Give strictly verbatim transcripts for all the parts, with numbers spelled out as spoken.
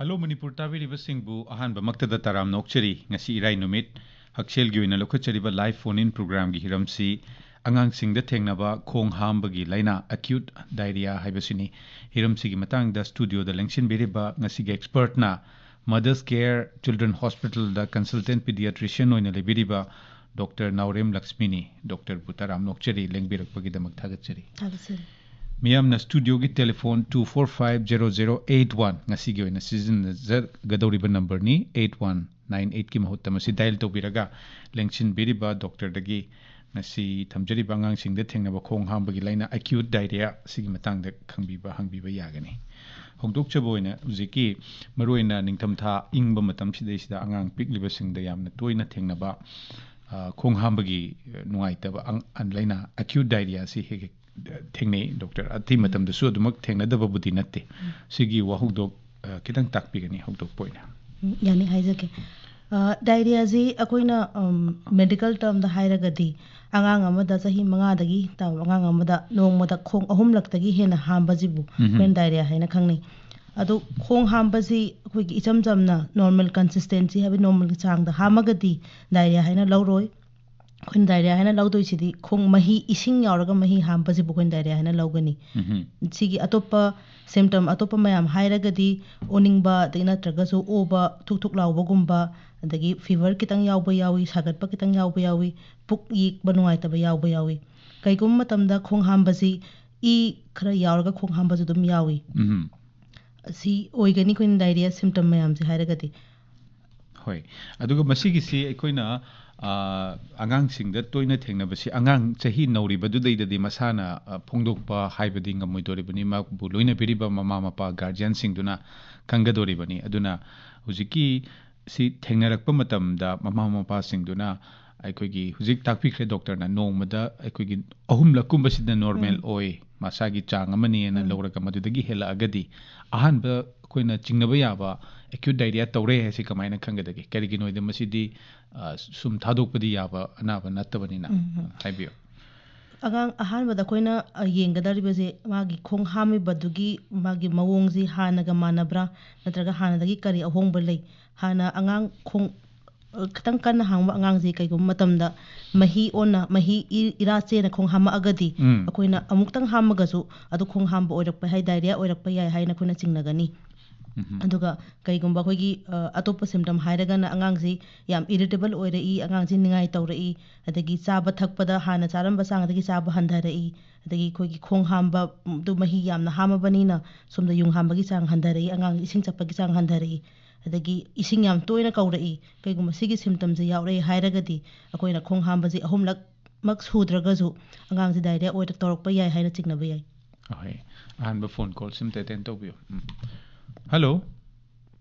Hello Manipur ꯇꯥꯕꯤꯔꯤꯕꯁꯤꯡꯕꯨ ꯑꯍꯥꯟꯕꯃꯛꯇꯗ ꯇꯔꯥꯝꯅ ꯑꯣꯛꯆꯔꯤ꯫ ꯉꯁꯤ ꯏꯔꯥꯏ ꯅꯨꯃꯤꯠ ꯍꯛꯁꯦꯜꯒꯤ ꯑꯣꯏꯅ ꯂꯧꯈꯠꯆꯔꯤꯕ live phone in programꯒꯤ ꯍꯤꯔꯝꯁꯤ ꯑꯉꯥꯡꯁꯤꯡꯗ ꯊꯦꯡꯅꯕ ꯈꯣꯡ ꯍꯥꯝꯕꯒꯤ ꯂꯥꯏꯅꯥ, acute diarrhea ꯍꯥꯏꯕꯁꯤꯅꯤ꯫ ꯍꯤꯔꯝꯁꯤꯒꯤ ꯃꯇꯥꯡꯗ studioꯗ ꯂꯦꯡꯁꯤꯟꯕꯤꯔꯤꯕ ꯉꯁꯤꯒꯤ expertꯅ Mother's Care Children Hospitalꯗ consultant pediatrician ꯑꯣꯏꯅ ꯂꯩꯕꯤꯔꯤꯕ ꯗꯣꯛꯇꯔ ꯅꯥꯎꯔꯦꯝ ꯂꯛꯁꯃꯤꯅꯤ꯫ ꯗꯣꯛꯇꯔꯕꯨ ꯇꯔꯥꯝꯅ ꯑꯣꯛꯆꯔꯤ, ꯂꯦꯡꯕꯤꯔꯛꯄꯒꯤꯗꯃꯛ ꯊꯥꯒꯠꯆꯔꯤ꯫ ꯊꯥꯒꯠꯆꯔꯤ꯫ ꯃꯤꯌꯥꯝꯅ studioꯒꯤ telephone two four five zero zero eight one, ꯉꯁꯤꯒꯤ ꯑꯣꯏꯅ ꯁꯤꯖꯤꯟꯅꯖꯒꯗꯧꯔꯤꯕ numberꯅꯤ꯫ Eight one nine eightꯀꯤ ꯃꯍꯨꯠꯇ ꯃꯁꯤ dial ꯇꯧꯕꯤꯔꯒ ꯂꯦꯡꯁꯤꯟꯕꯤꯔꯤꯕ ꯗꯣꯛꯇꯔꯗꯒꯤ ꯉꯁꯤ ꯊꯝꯖꯔꯤꯕ ꯑꯉꯥꯡꯁꯤꯡꯗ ꯊꯦꯡꯅꯕ ꯈꯣꯡ ꯍꯥꯝꯕꯒꯤ ꯂꯥꯏꯅꯥ, acute diarrhea, ꯁꯤꯒꯤ ꯃꯇꯥꯡꯗ ꯈꯪꯕꯤꯕ ꯍꯪꯕꯤꯕ ꯌꯥꯒꯅꯤ꯫ ꯍꯧꯗꯣꯛꯆꯕ ꯑꯣꯏꯅ ꯍꯧꯖꯤꯛꯀꯤ ꯃꯔꯨꯑꯣꯏꯅ ꯅꯤꯡꯊꯝꯊꯥ ꯏꯪꯕ ꯃꯇꯝꯁꯤꯗꯩꯁꯤꯗ ꯑꯉꯥꯡ ꯄꯤꯛꯂꯤꯕꯁꯤꯡꯗ ꯌꯥꯝꯅ ꯇꯣꯏꯅ ꯊꯦꯡꯅꯕ, ꯑ, ꯈꯣꯡ ꯍꯥꯝꯕꯒꯤ, ꯑ, ꯅꯨꯡꯉꯥꯏꯇꯕ ꯑꯪ-, ꯑ, ꯂꯥꯏꯅꯥ, acute diarrheaꯁꯤ ꯍꯦꯛ ꯍꯦꯛ, ꯑ, ꯊꯦꯡꯅꯩ, ꯗꯣꯛꯇꯔ꯫ ꯑꯇꯩ ꯃꯇꯝꯗꯁꯨ ꯑꯗꯨꯃꯛ ꯊꯦꯡꯅꯗꯕꯕꯨꯗꯤ ꯅꯠꯇꯦ꯫ ꯁꯤꯒꯤ ꯋꯥꯍꯧꯗꯣꯛ, ꯑ, ꯈꯤꯇꯪ ꯇꯥꯛꯄꯤꯒꯅꯤ ꯍꯧꯗꯣꯛꯄ ꯑꯣꯏꯅ꯫ ꯎꯝ, ꯌꯥꯅꯤ, ꯍꯥꯏꯖꯒꯦ꯫ ꯑ, diarrheaꯁꯤ ꯑꯩꯈꯣꯏꯅ, ꯎꯝ, medical termꯗ ꯍꯥꯏꯔꯒꯗꯤ ꯑꯉꯥꯡ ꯑꯃꯗ, ꯆꯍꯤ ꯃꯉꯥꯗꯒꯤ ꯇꯥꯕ ꯑꯉꯥꯡ ꯑꯃꯗ ꯅꯣꯡꯃꯗ ꯈꯣꯡ ꯑꯍꯨꯝꯂꯛꯇꯒꯤ ꯍꯦꯟꯅ ꯍꯥꯝꯕꯁꯤꯕꯨ ꯎꯝꯍꯨꯝ꯫ ꯑꯩꯈꯣꯏꯅ diarrhea ꯍꯥꯏꯅ ꯈꯪꯅꯩ꯫ ꯑꯗꯣ ꯈꯣꯡ ꯍꯥꯝꯕꯁꯤ ꯑꯩꯈꯣꯏꯒꯤ ꯏꯆꯝ ꯆꯝꯅ normal consistency ꯍꯥꯏꯕ normal ꯆꯥꯡꯗ ꯍꯥꯝꯃꯒꯗꯤ diarrhea ꯍꯥꯏꯅ ꯂꯧꯔꯣꯏ꯫ ꯑꯩꯈꯣꯏꯅ diarrhea ꯍꯥꯏꯅ ꯂꯧꯗꯣꯏꯁꯤꯗꯤ ꯈꯣꯡ ꯃꯍꯤ, ꯏꯁꯤꯡ ꯌꯥꯎꯔꯒ ꯃꯍꯤ ꯍꯥꯝꯕꯁꯤꯕꯨ ꯑꯩꯈꯣꯏꯅ diarrhea ꯍꯥꯏꯅ ꯂꯧꯒꯅꯤ꯫ ꯎꯝꯍꯨꯝ꯫ ꯁꯤꯒꯤ ꯑꯇꯣꯞꯄ symptom, ꯑꯇꯣꯞꯄ ꯃꯌꯥꯝ ꯍꯥꯏꯔꯒꯗꯤ ꯑꯣꯅꯤꯡꯕ, ꯑꯗꯒꯤ ꯅꯠꯇ꯭ꯔꯒꯁꯨ ꯑꯣꯕ, ꯊꯨꯛ ꯊꯨꯛ ꯂꯥꯎꯕꯒꯨꯝꯕ, ꯑꯗꯒꯤ fever ꯈꯤꯇꯪ ꯌꯥꯎꯕ ꯌꯥꯎꯏ, ꯁꯥꯒꯠꯄ ꯈꯤꯇꯪ ꯌꯥꯎꯕ ꯌꯥꯎꯏ, ꯄꯨꯛ ꯌꯦꯛꯄ ꯅꯨꯡꯉꯥꯏꯇꯕ ꯌꯥꯎꯕ ꯌꯥꯎꯏ꯫ ꯀꯩꯒꯨꯝꯕ ꯃꯇꯝꯗ ꯈꯣꯡ ꯍꯥꯝꯕꯁꯤ ꯏ ꯈꯔ ꯌꯥꯎꯔꯒ ꯈꯣꯡ ꯍꯥꯝꯕꯁꯨ ꯑꯗꯨꯝ ꯌꯥꯎꯏ꯫ ꯎꯝꯍꯨꯝ꯫ ꯑꯁꯤ ꯑꯣꯏꯒꯅꯤ ꯑꯩꯈꯣꯏꯅ diarrhea symptom ꯃꯌꯥꯝꯁꯦ ꯍꯥꯏꯔꯒꯗꯤ꯫ ꯍꯣꯏ꯫ ꯑꯗꯨꯒ ꯃꯁꯤꯒꯤꯁꯤ ꯑꯩꯈꯣꯏꯅ, ꯑ, ꯑꯉꯥꯡꯁꯤꯡꯗ ꯇꯣꯏꯅ ꯊꯦꯡꯅꯕꯁꯤ ꯑꯉꯥꯡ ꯆꯍꯤ ꯅꯧꯔꯤꯕꯗꯨꯗꯩꯗꯗꯤ ꯃꯁꯥꯅ, ꯑ, ꯐꯣꯡꯗꯣꯛꯄ ꯍꯥꯏꯕꯗꯤ ꯉꯝꯃꯣꯏꯗꯧꯔꯤꯕꯅꯤ꯫ ꯃꯍꯥꯛꯄꯨ ꯂꯣꯏꯅꯕꯤꯔꯤꯕ ꯃꯃꯥ ꯃꯄꯥ, guardianꯁꯤꯡꯗꯨꯅ ꯈꯪꯒꯗꯧꯔꯤꯕꯅꯤ꯫ ꯑꯗꯨꯅ ꯍꯧꯖꯤꯛꯀꯤ ꯁꯤ ꯊꯦꯡꯅꯔꯛꯄ ꯃꯇꯝꯗ ꯃꯃꯥ ꯃꯄꯥꯁꯤꯡꯗꯨꯅ ꯑꯩꯈꯣꯏꯒꯤ ꯍꯧꯖꯤꯛ ꯇꯥꯛꯄꯤꯈ꯭ꯔꯦ ꯗꯣꯛꯇꯔꯅ, ꯅꯣꯡꯃꯗ ꯑꯩꯈꯣꯏꯒꯤ ꯑꯍꯨꯝꯂꯛꯀꯨꯝꯕꯁꯤꯗ normal ꯎꯝ꯫ ꯑꯣꯏ, ꯃꯁꯥꯒꯤ ꯆꯥꯡ ꯑꯃꯅꯦꯅ ꯎꯝ꯫ ꯂꯧꯔꯒ ꯃꯗꯨꯗꯒꯤ ꯍꯦꯜꯂꯛꯑꯒꯗꯤ ꯑꯍꯥꯟꯕ ꯑꯩꯈꯣꯏꯅ ꯆꯤꯡꯅꯕ ꯌꯥꯕ acute diarrhea ꯇꯧꯔꯦ ꯍꯥꯏꯁꯤ ꯀꯃꯥꯏꯅ ꯈꯪꯒꯗꯒꯦ? ꯀꯔꯤꯒꯤꯅꯣꯗ ꯃꯁꯤꯗꯤ, ꯑ, ꯁꯨꯝ ꯊꯥꯗꯣꯛꯄꯗꯤ ꯌꯥꯕ ꯑꯅꯥꯕ ꯅꯠꯇꯕꯅꯤꯅ꯫ ꯎꯝ, ꯎꯝ꯫ ꯍꯥꯏꯕꯤꯌꯨ꯫ ꯑꯉꯥꯡ ꯑꯍꯥꯟꯕꯗ ꯑꯩꯈꯣꯏꯅ, ꯑ, ꯌꯦꯡꯒꯗꯧꯔꯤꯕꯁꯦ ꯃꯥꯒꯤ ꯈꯣꯡ ꯍꯥꯝꯃꯤꯕꯗꯨꯒꯤ ꯃꯥꯒꯤ ꯃꯑꯣꯡꯁꯤ ꯍꯥꯟꯅꯒ ꯃꯥꯟꯅꯕ꯭ꯔꯥ, ꯅꯠꯇ꯭ꯔꯒ ꯍꯥꯟꯅꯗꯒꯤ ꯀꯔꯤ ꯑꯍꯣꯡꯕ ꯂꯩ? ꯍꯥꯟꯅ ꯑꯉꯥꯡ ꯈꯣꯡ, ꯑ, ꯈꯤꯇꯪ ꯀꯟꯅ ꯍꯥꯝꯕ ꯑꯉꯥꯡꯁꯤ ꯀꯩꯒꯨꯝꯕ ꯃꯇꯝꯗ ꯃꯍꯤ ꯑꯣꯟꯅ, ꯃꯍꯤ ꯏ-, ꯏꯔꯥ ꯆꯦꯅ ꯈꯣꯡ ꯍꯥꯝꯃꯛꯑꯒꯗꯤ, ꯎꯝ꯫ ꯑꯩꯈꯣꯏꯅ ꯑꯃꯨꯛꯇꯪ ꯍꯥꯝꯃꯒꯁꯨ ꯑꯗꯨ ꯈꯣꯡ ꯍꯥꯝꯕ ꯑꯣꯏꯔꯛꯄ ꯌꯥꯏ, ꯗꯥꯏꯔꯤꯌꯥ ꯑꯣꯏꯔꯛꯄ ꯌꯥꯏ ꯍꯥꯏꯅ ꯑꯩꯈꯣꯏꯅ ꯆꯤꯡꯅꯒꯅꯤ꯫ ꯎꯝꯍꯨꯝ꯫ ꯑꯗꯨꯒ ꯀꯩꯒꯨꯝꯕ ꯑꯩꯈꯣꯏꯒꯤ, ꯑ, ꯑꯇꯣꯞꯄ symptom ꯍꯥꯏꯔꯒꯅ ꯑꯉꯥꯡꯁꯤ ꯌꯥꯝ irritable ꯑꯣꯏꯔꯛꯏ, ꯑꯉꯥꯡꯁꯤ ꯅꯤꯡꯉꯥꯏ ꯇꯧꯔꯛꯏ, ꯑꯗꯒꯤ ꯆꯥꯕ ꯊꯛꯄꯗ ꯍꯥꯟꯅ ꯆꯥꯔꯝꯕ ꯆꯥꯡꯗꯒꯤ ꯆꯥꯕ ꯍꯟꯊꯔꯛꯏ, ꯑꯗꯒꯤ ꯑꯩꯈꯣꯏꯒꯤ ꯈꯣꯡ ꯍꯥꯝꯕ, ꯎꯝ, ꯑꯗꯨ ꯃꯍꯤ ꯌꯥꯝꯅ ꯍꯥꯝꯃꯕꯅꯤꯅ ꯁꯣꯝꯗ ꯌꯨꯡ ꯍꯥꯝꯕꯒꯤ ꯆꯥꯡ ꯍꯟꯊꯔꯛꯏ, ꯑꯉꯥꯡ ꯏꯁꯤꯡ ꯆꯠꯄꯒꯤ ꯆꯥꯡ ꯍꯟꯊꯔꯛꯏ, ꯑꯗꯒꯤ ꯏꯁꯤꯡ ꯌꯥꯝ ꯇꯣꯏꯅ ꯀꯧꯔꯛꯏ꯫ ꯀꯩꯒꯨꯝꯕ ꯁꯤꯒꯤ symptomꯁꯦ ꯌꯥꯎꯔꯛꯑꯦ ꯍꯥꯏꯔꯒꯗꯤ ꯑꯩꯈꯣꯏꯅ ꯈꯣꯡ ꯍꯥꯝꯕꯁꯦ ꯑꯍꯨꯝꯂꯛꯃꯛ ꯁꯨꯗ꯭ꯔꯒꯁꯨ ꯑꯉꯥꯡꯁꯦ ꯗꯥꯏꯔꯤꯌꯥ ꯑꯣꯏꯔ ꯇꯧꯔꯛꯄ ꯌꯥꯏ ꯍꯥꯏꯅ ꯆꯤꯡꯅꯕ ꯌꯥꯏ꯫ ꯑꯍꯣꯏ꯫ ꯑꯍꯥꯟꯕ phone callꯁꯤꯃꯇ attend ꯇꯧꯕꯤꯌꯨ꯫ ꯎꯝ꯫ Hello꯫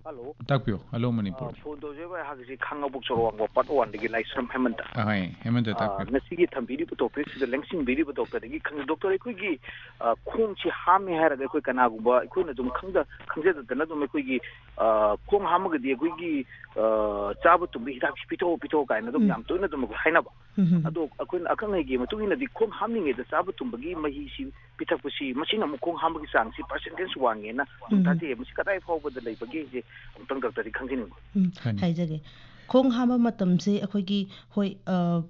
Hello꯫ ꯇꯥꯛꯄꯤꯌꯨ꯫ Hello, ꯃꯅꯤꯄꯨꯔ꯫ ꯑ, phone ꯇꯧꯖꯔꯤꯕ ꯑꯩꯍꯥꯛꯁꯤ ꯈꯥꯡꯉꯕꯣꯛ ꯆꯥꯔꯣꯡꯕ part oneꯗꯒꯤ ꯂꯥꯏꯁ꯭ꯔꯝ ꯍꯦꯃꯟꯇ꯫ ꯑꯍꯣꯏ, ꯍꯦꯃꯟꯇ ꯑ, ꯇꯥꯛꯄꯤꯌꯨ꯫ ꯉꯁꯤꯒꯤ ꯊꯝꯕꯤꯔꯤꯕ topicꯁꯤꯗ ꯂꯦꯡꯁꯤꯟꯕꯤꯔꯤꯕ doctorꯗꯒꯤ ꯈꯪꯖꯩ꯫ Doctor, ꯑꯩꯈꯣꯏꯒꯤ, ꯑ, ꯈꯣꯡꯁꯤ ꯍꯥꯝꯃꯦ ꯍꯥꯏꯔꯒ ꯑꯩꯈꯣꯏ ꯀꯅꯥꯒꯨꯝꯕ ꯑꯩꯈꯣꯏꯅ ꯑꯗꯨꯝ ꯈꯪꯗ-, ꯈꯪꯖꯗꯗꯅ ꯑꯗꯨꯝ ꯑꯩꯈꯣꯏꯒꯤ, ꯑ, ꯈꯣꯡ ꯍꯥꯝꯃꯒꯗꯤ ꯑꯩꯈꯣꯏꯒꯤ, ꯑ, ꯆꯥꯕ ꯇꯨꯝꯕ ꯍꯤꯗꯥꯛꯁꯤ ꯄꯤꯊꯣꯛꯑꯣ, ꯄꯤꯊꯣꯛꯑꯣ ꯀꯥꯏꯅ ꯑꯗꯨꯝ ꯎꯝ꯫ ꯌꯥꯝ ꯇꯣꯏꯅ ꯑꯗꯨꯝ ꯑꯩꯈꯣꯏ ꯍꯥꯏꯅꯕ꯫ ꯎꯝ, ꯎꯝ꯫ ꯑꯗꯣ ꯑꯩꯈꯣꯏꯅ ꯑꯈꯪ ꯑꯍꯩꯒꯤ ꯃꯇꯨꯡ ꯏꯟꯅꯗꯤ ꯈꯣꯡ ꯍꯥꯝꯂꯤꯉꯩꯗ ꯆꯥꯕ ꯇꯨꯝꯕꯒꯤ ꯃꯍꯤꯁꯤ ꯄꯤꯊꯛꯄꯁꯤ ꯃꯁꯤꯅ ꯑꯃꯨꯛ ꯈꯣꯡ ꯍꯥꯝꯕꯒꯤ ꯆꯥꯡꯁꯤ percentage ꯋꯥꯡꯉꯦꯅ ꯑꯗꯨꯝ ꯎꯝ꯫ ꯊꯥꯖꯩ꯫ ꯃꯁꯤ ꯀꯗꯥꯏ ꯐꯥꯎꯕꯗ ꯂꯩꯕꯒꯦ ꯍꯥꯏꯁꯦ ꯑꯃꯨꯛꯇꯪ doctorꯗꯒꯤ ꯈꯪꯖꯅꯤꯡꯕ꯫ ꯎꯝ, ꯐꯅꯤ꯫ ꯍꯥꯏꯖꯒꯦ꯫ ꯈꯣꯡ ꯍꯥꯝꯕ ꯃꯇꯝꯁꯦ ꯑꯩꯈꯣꯏꯒꯤ, ꯍꯣꯏ, ꯑ,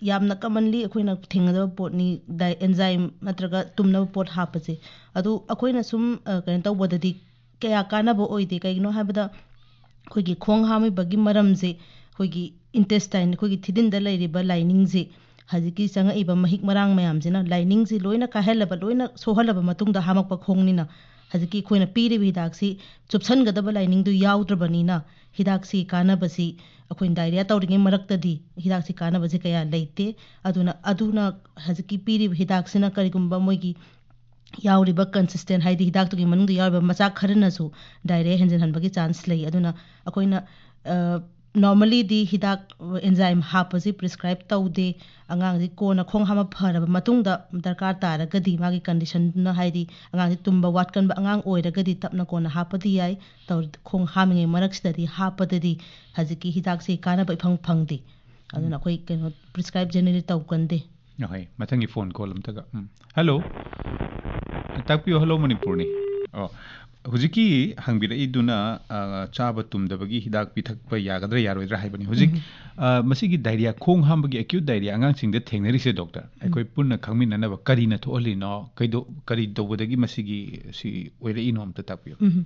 ꯌꯥꯝꯅ commonly ꯑꯩꯈꯣꯏꯅ ꯊꯦꯡꯅꯗꯕ ꯄꯣꯠꯅꯤ, ꯗꯥꯏ-, enzyme ꯅꯠꯇ꯭ꯔꯒ ꯇꯨꯝꯅꯕ ꯄꯣꯠ ꯍꯥꯞꯄꯁꯦ꯫ ꯑꯗꯨ ꯑꯩꯈꯣꯏꯅ ꯁꯨꯝ, ꯑ, ꯀꯩꯅꯣ ꯇꯧꯕꯗꯗꯤ ꯀꯌꯥ ꯀꯥꯟꯅꯕ ꯑꯣꯏꯗꯦ꯫ ꯀꯩꯒꯤꯅꯣ ꯍꯥꯏꯕꯗ ꯑꯩꯈꯣꯏꯒꯤ ꯈꯣꯡ ꯍꯥꯝꯃꯤꯕꯒꯤ ꯃꯔꯝꯁꯦ ꯑꯩꯈꯣꯏꯒꯤ intestine, ꯑꯩꯈꯣꯏꯒꯤ ꯊꯤꯗꯤꯟꯗ ꯂꯩꯔꯤꯕ liningꯁꯦ, ꯍꯧꯖꯤꯛꯀꯤ ꯆꯪꯉꯛꯏꯕ ꯃꯍꯤꯛ ꯃꯔꯥꯡ ꯃꯌꯥꯝꯁꯤꯅ liningꯁꯦ ꯂꯣꯏꯅ ꯀꯥꯏꯍꯜꯂꯕ, ꯂꯣꯏꯅ ꯁꯣꯛꯍꯜꯂꯕ ꯃꯇꯨꯡꯗ ꯍꯥꯝꯃꯛꯄ ꯈꯣꯡꯅꯤꯅ, ꯍꯧꯖꯤꯛꯀꯤ ꯑꯩꯈꯣꯏꯅ ꯄꯤꯔꯤꯕ ꯍꯤꯗꯥꯛꯁꯤ ꯆꯨꯞꯁꯟꯒꯗꯕ liningꯗꯨ ꯌꯥꯎꯗ꯭ꯔꯕꯅꯤꯅ, ꯍꯤꯗꯥꯛꯁꯤ ꯀꯥꯟꯅꯕꯁꯤ ꯑꯩꯈꯣꯏꯅ diarrhea ꯇꯧꯔꯤꯉꯩ ꯃꯔꯛꯇꯗꯤ ꯍꯤꯗꯥꯛꯁꯤ ꯀꯥꯟꯅꯕꯁꯤ ꯀꯌꯥ ꯂꯩꯇꯦ꯫ ꯑꯗꯨꯅ, ꯑꯗꯨꯅ ꯍꯧꯖꯤꯛꯀꯤ ꯄꯤꯔꯤꯕ ꯍꯤꯗꯥꯛꯁꯤꯅ ꯀꯔꯤꯒꯨꯝꯕ ꯃꯣꯏꯒꯤ ꯌꯥꯎꯔꯤꯕ consistent, ꯍꯥꯏꯗꯤ ꯍꯤꯗꯥꯛꯇꯨꯒꯤ ꯃꯅꯨꯡꯗ ꯌꯥꯎꯔꯤꯕ ꯃꯆꯥꯛ ꯈꯔꯅꯁꯨ diarrhea ꯍꯦꯟꯖꯤꯟꯍꯟꯕꯒꯤ chance ꯂꯩ꯫ ꯑꯗꯨꯅ ꯑꯩꯈꯣꯏꯅ, ꯑ, normallyꯗꯤ ꯍꯤꯗꯥꯛ, enzyme ꯍꯥꯞꯄꯁꯤ prescribe ꯇꯧꯗꯦ꯫ ꯑꯉꯥꯡꯁꯤ ꯀꯣꯟꯅ ꯈꯣꯡ ꯍꯥꯝꯕ ꯐꯔꯕ ꯃꯇꯨꯡꯗ ꯗꯔꯀꯥꯔ ꯇꯥꯔꯒꯗꯤ, ꯃꯥꯒꯤ conditionꯗꯨꯅ, ꯍꯥꯏꯗꯤ ꯑꯉꯥꯡꯁꯤ ꯇꯨꯝꯕ ꯋꯥꯠꯀꯟꯕ ꯑꯉꯥꯡ ꯑꯣꯏꯔꯒꯗꯤ, ꯇꯞꯅ ꯀꯣꯟꯅ ꯍꯥꯞꯄꯗꯤ ꯌꯥꯏ꯫ ꯇꯧ-, ꯈꯣꯡ ꯍꯥꯝꯃꯤꯉꯩ ꯃꯔꯛꯁꯤꯗꯗꯤ ꯍꯥꯞꯄꯗꯗꯤ ꯍꯧꯖꯤꯛꯀꯤ ꯍꯤꯗꯥꯛꯁꯤ ꯀꯥꯟꯅꯕ ꯏꯐꯪ ꯐꯪꯗꯦ꯫ ꯑꯗꯨꯅ ꯎꯝ꯫ ꯑꯩꯈꯣꯏ ꯀꯩꯅꯣ prescribe generally ꯇꯧꯒꯟꯗꯦ꯫ ꯑꯍꯣꯏ, ꯃꯊꯪꯒꯤ ꯐꯣꯟ ꯀꯣꯜ ꯑꯝꯇꯒ꯫ ꯎꯝ꯫ ꯍꯜꯂꯣ꯫ ꯇꯥꯛꯄꯤꯌꯨ, ꯍꯜꯂꯣ ꯃꯅꯤꯄꯨꯔꯅꯤ꯫ ꯑꯣ, ꯍꯧꯖꯤꯛꯀꯤ ꯍꯪꯕꯤꯔꯛꯏꯗꯨꯅ, ꯑ, ꯆꯥꯕ ꯇꯨꯝꯗꯕꯒꯤ ꯍꯤꯗꯥꯛ ꯄꯤꯊꯛꯄ ꯌꯥꯒꯗ꯭ꯔꯥ ꯌꯥꯔꯣꯏꯗ꯭ꯔꯥ ꯍꯥꯏꯕꯅꯤ꯫ ꯍꯧꯖꯤꯛ, ꯎꯝ꯫ ꯑ, ꯃꯁꯤꯒꯤ diarrhea, ꯈꯣꯡ ꯍꯥꯝꯕꯒꯤ acute diarrhea ꯑꯉꯥꯡꯁꯤꯡꯗ ꯊꯦꯡꯅꯔꯤꯁꯦ, ꯗꯣꯛꯇꯔ, ꯎꯝ꯫ ꯑꯩꯈꯣꯏ ꯄꯨꯟꯅ ꯈꯪꯃꯤꯟꯅꯅꯕ ꯀꯔꯤꯅ ꯊꯣꯛꯍꯜꯂꯤꯅꯣ? ꯀꯩꯗꯧ-, ꯀꯔꯤ ꯇꯧꯕꯗꯒꯤ ꯃꯁꯤꯒꯤ, ꯁꯤ ꯑꯣꯏꯔꯛꯏꯅꯣ ꯑꯝꯇ ꯇꯥꯛꯄꯤꯌꯨ꯫ ꯎꯝ꯫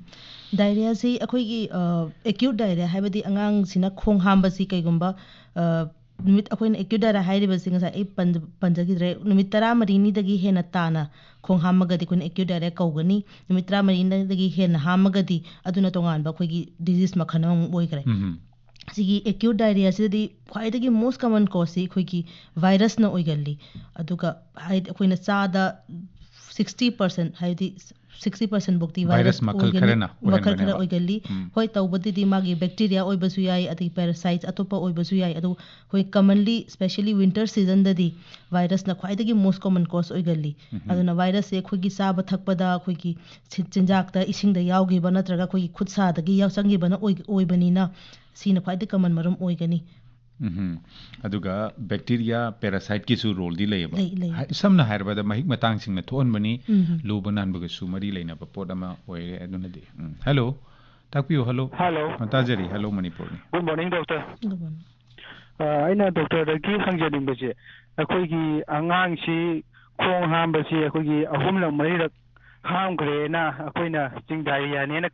Diarrheaꯁꯤ ꯑꯩꯈꯣꯏꯒꯤ, ꯑ, acute diarrhea ꯍꯥꯏꯕꯗꯤ ꯑꯉꯥꯡꯁꯤꯅ ꯈꯣꯡ ꯍꯥꯝꯕꯁꯤ ꯀꯩꯒꯨꯝꯕ, ꯑ, ꯅꯨꯃꯤꯠ, ꯑꯩꯈꯣꯏꯅ acute diarrhea ꯍꯥꯏꯔꯤꯕꯁꯤ ꯉꯁꯥꯏ ꯑꯩ ꯄꯟ-, ꯄꯟꯖꯈꯤꯗ꯭ꯔꯦ, ꯅꯨꯃꯤꯠ ꯇꯔꯥꯃꯔꯤꯅꯤꯗꯒꯤ ꯍꯦꯟꯅ ꯇꯥꯅ ꯈꯣꯡ ꯍꯥꯝꯃꯒꯗꯤ ꯑꯩꯈꯣꯏꯅ acute diarrhea ꯀꯧꯒꯅꯤ꯫ ꯅꯨꯃꯤꯠ ꯇꯔꯥꯃꯔꯤꯅꯤꯗꯒꯤ ꯍꯦꯟꯅ ꯍꯥꯝꯃꯒꯗꯤ ꯑꯗꯨꯅ ꯇꯣꯉꯥꯟꯕ ꯑꯩꯈꯣꯏꯒꯤ disease ꯃꯈꯜ ꯑꯃꯃꯨꯛ ꯑꯣꯏꯈ꯭ꯔꯦ꯫ ꯎꯝ꯫ ꯁꯤꯒꯤ acute diarrheaꯁꯤꯗꯗꯤ ꯈ꯭ꯋꯥꯏꯗꯒꯤ most common causeꯁꯤ ꯑꯩꯈꯣꯏꯒꯤ virusꯅ ꯑꯣꯏꯒꯜꯂꯤ꯫ ꯑꯗꯨꯒ ꯍꯥꯏꯗꯤ ꯑꯩꯈꯣꯏꯅ ꯆꯥꯗ sixty percent, ꯍꯥꯏꯗꯤ sixty percent ꯐꯥꯎꯗꯤ virus virus ꯃꯈꯜ ꯑꯣꯏꯒꯅꯤ, ꯈꯔꯅ ꯃꯈꯜ ꯈꯔ ꯑꯣꯏꯍꯟꯕꯅꯦꯕ꯫ ꯑꯣꯏꯒꯜꯂꯤ꯫ ꯎꯝ꯫ ꯍꯣꯏ, ꯇꯧꯕꯗꯨꯗꯤ ꯃꯥꯒꯤ bacteria ꯑꯣꯏꯕꯁꯨ ꯌꯥꯏ, ꯑꯗꯒꯤ parasites ꯑꯇꯣꯞꯄ ꯑꯣꯏꯕꯁꯨ ꯌꯥꯏ꯫ ꯑꯗꯨ ꯑꯩꯈꯣꯏ commonly, specially winter seasonꯗꯗꯤ virusꯅ ꯈ꯭ꯋꯥꯏꯗꯒꯤ most common cause ꯑꯣꯏꯒꯜꯂꯤ꯫ ꯎꯝ꯫ ꯑꯗꯨꯅ virusꯁꯦ ꯑꯩꯈꯣꯏꯒꯤ ꯆꯥꯕ ꯊꯛꯄꯗ, ꯑꯩꯈꯣꯏꯒꯤ ꯁꯤ-, ꯆꯤꯟꯖꯥꯛꯇ ꯏꯁꯤꯡꯗ ꯌꯥꯎꯈꯤꯕ ꯅꯠꯇ꯭ꯔꯒ ꯑꯩꯈꯣꯏꯒꯤ ꯈꯨꯠ ꯁꯥꯗꯒꯤ ꯌꯥꯎ-, ꯆꯪꯈꯤꯕꯅ ꯑꯣꯏ-, ꯑꯣꯏꯕꯅꯤꯅ ꯁꯤꯅ ꯈ꯭ꯋꯥꯏꯗꯒꯤ common ꯃꯔꯝ ꯑꯣꯏꯒꯅꯤ꯫ ꯎꯝꯍꯨꯝ꯫ ꯑꯗꯨꯒ bacteria, parasiteꯀꯤꯁꯨ roleꯗꯤ ꯂꯩꯌꯦꯕ꯫ ꯂꯩ, ꯂꯩ꯫ ꯍꯥꯏ-, ꯁꯝꯅ ꯍꯥꯏꯔꯕꯗ ꯃꯍꯤꯛ ꯃꯇꯥꯡꯁꯤꯡꯅ ꯊꯣꯛꯍꯟꯕꯅꯤ, ꯎꯝꯍꯨꯝ꯫ ꯂꯨꯕ ꯅꯥꯟꯕꯒꯁꯨ ꯃꯔꯤ ꯂꯩꯅꯕ ꯄꯣꯠ ꯑꯃ ꯑꯣꯏꯔꯦ꯫ ꯑꯗꯨꯅꯗꯤ꯫ ꯎꯝ꯫ ꯍꯜꯂꯣ꯫ ꯇꯥꯛꯄꯤꯌꯨ, ꯍꯜꯂꯣ꯫ ꯍꯜꯂꯣ꯫ ꯑ, ꯇꯥꯖꯔꯤ, hello ꯃꯅꯤꯄꯨꯔꯅꯤ꯫ Good morning, doctor꯫ Good morning꯫ ꯑ, ꯑꯩꯅ doctorꯗꯒꯤ ꯍꯪꯖꯅꯤꯡꯕꯁꯦ, ꯑꯩꯈꯣꯏꯒꯤ ꯑꯉꯥꯡꯁꯤ ꯈꯣꯡ ꯍꯥꯝꯕꯁꯤ ꯑꯩꯈꯣꯏꯒꯤ ꯑꯍꯨꯝꯂꯛ ꯃꯔꯤꯔꯛ ꯍꯥꯝꯈ꯭ꯔꯦꯅ ꯑꯩꯈꯣꯏꯅ ꯆꯤꯡꯗꯥꯏ ꯌꯥꯅꯦꯅ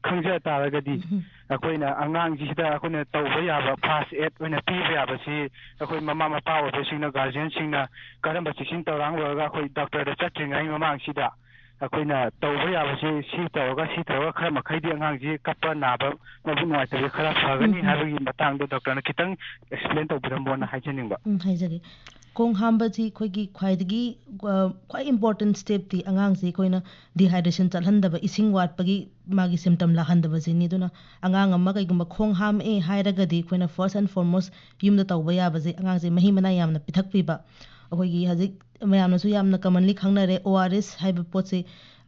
ꯈꯪꯖ ꯇꯥꯔꯒꯗꯤ, ꯎꯝ꯫ ꯑꯩꯈꯣꯏꯅ ꯑꯉꯥꯡꯁꯤꯗ ꯑꯩꯈꯣꯏꯅ ꯇꯧꯕ ꯌꯥꯕ first aid ꯑꯣꯏꯅ ꯄꯤꯕ ꯌꯥꯕꯁꯤ ꯑꯩꯈꯣꯏ ꯃꯃꯥ ꯃꯄꯥ ꯑꯣꯏꯕꯁꯤꯡꯅ, guardianꯁꯤꯡꯅ ꯀꯔꯝꯕ ꯆꯦꯛꯁꯤꯟ ꯊꯧꯔꯥꯡ ꯂꯧꯔꯒ ꯑꯩꯈꯣꯏ doctorꯗ ꯆꯠꯇ꯭ꯔꯤꯉꯩ ꯃꯃꯥꯡꯁꯤꯗ ꯑꯩꯈꯣꯏꯅ ꯇꯧꯕ ꯌꯥꯕꯁꯤ ꯁꯤ ꯇꯧꯔꯒ, ꯁꯤ ꯇꯧꯔꯒ ꯈꯔ ꯃꯈꯩꯗꯤ ꯑꯉꯥꯡꯁꯤ ꯀꯞꯄ ꯅꯥꯕ ꯃꯕꯨꯛ ꯅꯨꯡꯉꯥꯏꯇꯕꯁꯤ ꯈꯔ ꯐꯒꯅꯤ ꯎꯝ, ꯎꯝ꯫ ꯍꯥꯏꯕꯒꯤ ꯃꯇꯥꯡꯗ doctorꯅ ꯈꯤꯇꯪ explain ꯇꯧꯕꯤꯔꯝꯃꯣꯅ ꯍꯥꯏꯖꯅꯤꯡꯕ꯫ ꯎꯝ, ꯍꯥꯏꯖꯒꯦ꯫ ꯈꯣꯡ ꯍꯥꯝꯕꯁꯤ ꯑꯩꯈꯣꯏꯒꯤ ꯈ꯭ꯋꯥꯏꯗꯒꯤ, ꯑ, ꯈ꯭ꯋꯥꯏ important stepꯇꯤ ꯑꯉꯥꯡꯁꯤ ꯑꯩꯈꯣꯏꯅ dehydration ꯆꯠꯍꯟꯗꯕ, ꯏꯁꯤꯡ ꯋꯥꯠꯄꯒꯤ ꯃꯥꯒꯤ symptom ꯂꯥꯛꯍꯟꯗꯕꯁꯤꯅꯤ꯫ ꯑꯗꯨꯅ ꯑꯉꯥꯡ ꯑꯃ ꯀꯩꯒꯨꯝꯕ ꯈꯣꯡ ꯍꯥꯝꯃꯛꯑꯦ ꯍꯥꯏꯔꯒꯗꯤ ꯑꯩꯈꯣꯏꯅ first and foremost ꯌꯨꯝꯗ ꯇꯧꯕ ꯌꯥꯕꯁꯦ ꯑꯉꯥꯡꯁꯦ ꯃꯍꯤ ꯃꯅꯥꯏ ꯌꯥꯝꯅ ꯄꯤꯊꯛꯄꯤꯕ꯫ ꯑꯩꯈꯣꯏꯒꯤ ꯍꯧꯖꯤꯛ ꯃꯌꯥꯝꯅꯁꯨ ꯌꯥꯝꯅ commonly ꯈꯪꯅꯔꯦ, ORS ꯍꯥꯏꯕ ꯄꯣꯠꯁꯦ꯫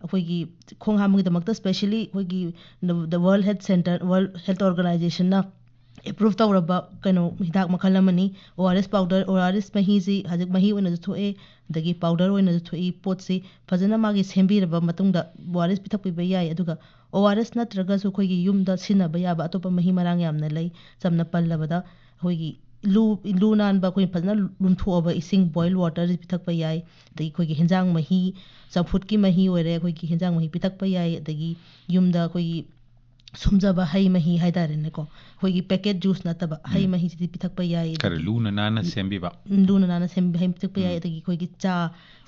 ꯑꯩꯈꯣꯏꯒꯤ ꯈꯣꯡ ꯍꯥꯝꯕꯒꯤꯗꯃꯛꯇ specially ꯑꯩꯈꯣꯏꯒꯤ the World Health Centre, World Health Organizationꯅ ꯑꯦꯄ꯭ꯔꯨꯞ ꯇꯧꯔꯕ ꯀꯩꯅꯣ ꯍꯤꯗꯥꯛ ꯃꯈꯜ ꯑꯃꯅꯤ꯫ O R S powder, O R S ꯃꯍꯤꯁꯤ ꯍꯧꯖꯤꯛ ꯃꯍꯤ ꯑꯣꯏꯅꯁꯨ ꯊꯣꯛꯑꯦ, ꯑꯗꯒꯤ ꯄꯥꯎꯗꯔ ꯑꯣꯏꯅꯁꯨ ꯊꯣꯛꯏ꯫ ꯄꯣꯠꯁꯤ ꯐꯖꯅ ꯃꯥꯒꯤ ꯁꯦꯝꯕꯤꯔꯕ ꯃꯇꯨꯡꯗ ꯑꯣ ꯑꯥꯔ ꯑꯦꯁ ꯄꯤꯊꯛꯄꯤꯕ ꯌꯥꯏ꯫ ꯑꯗꯨꯒ ꯑꯣ ꯑꯥꯔ ꯑꯦꯁ ꯅꯠꯇ꯭ꯔꯒꯁꯨ ꯑꯩꯈꯣꯏꯒꯤ ꯌꯨꯝꯗ ꯁꯤꯖꯤꯟꯅꯕ ꯌꯥꯕ ꯑꯇꯣꯞꯄ ꯃꯍꯤ ꯃꯔꯥꯡ ꯌꯥꯝꯅ ꯂꯩ꯫ ꯆꯝꯅ ꯄꯜꯂꯕꯗ ꯑꯩꯈꯣꯏꯒꯤ ꯂꯨ, ꯂꯨ ꯅꯥꯟꯕ, ꯑꯩꯈꯣꯏ ꯐꯖꯅ ꯂꯨꯝꯊꯣꯛꯑꯕ ꯏꯁꯤꯡ, ꯕꯣꯏꯜ ꯋꯥꯇꯔ ꯄꯤꯊꯛꯄ ꯌꯥꯏ꯫ ꯑꯗꯒꯤ ꯑꯩꯈꯣꯏꯒꯤ ꯍꯦꯟꯖꯥꯡ ꯃꯍꯤ, ꯆꯝꯐꯨꯠꯀꯤ ꯃꯍꯤ ꯑꯣꯏꯔꯦ, ꯑꯩꯈꯣꯏꯒꯤ ꯍꯦꯟꯖꯥꯡ ꯃꯍꯤ ꯄꯤꯊꯛꯄ ꯌꯥꯏ꯫ ꯑꯗꯒꯤ ꯌꯨꯝꯗ ꯑꯩꯈꯣꯏꯒꯤ ꯁꯨꯝꯖꯕ ꯍꯩ ꯃꯍꯤ ꯍꯥꯏꯇꯥꯔꯦꯅꯦꯀꯣ, ꯑꯩꯈꯣꯏꯒꯤ ꯄꯦꯀꯦꯠ ꯖꯨꯁ ꯅꯠꯇꯕ ꯍꯩ ꯎꯝ꯫ ꯃꯍꯤꯁꯤꯗꯤ ꯄꯤꯊꯛꯄ ꯌꯥꯏ꯫ ꯈꯔ ꯑꯗꯒꯤ ꯂꯨꯅ ꯅꯥꯟꯅ ꯁꯦꯝꯕꯤꯕ꯫ ꯂꯨꯅ ꯅꯥꯟꯅ ꯁꯦꯝꯕꯤ ꯍꯩ ꯄꯤꯊꯛꯄ ꯌꯥꯏ꯫ ꯎꯝ꯫ ꯑꯗꯒꯤ ꯑꯩꯈꯣꯏꯒꯤ ꯆꯥ,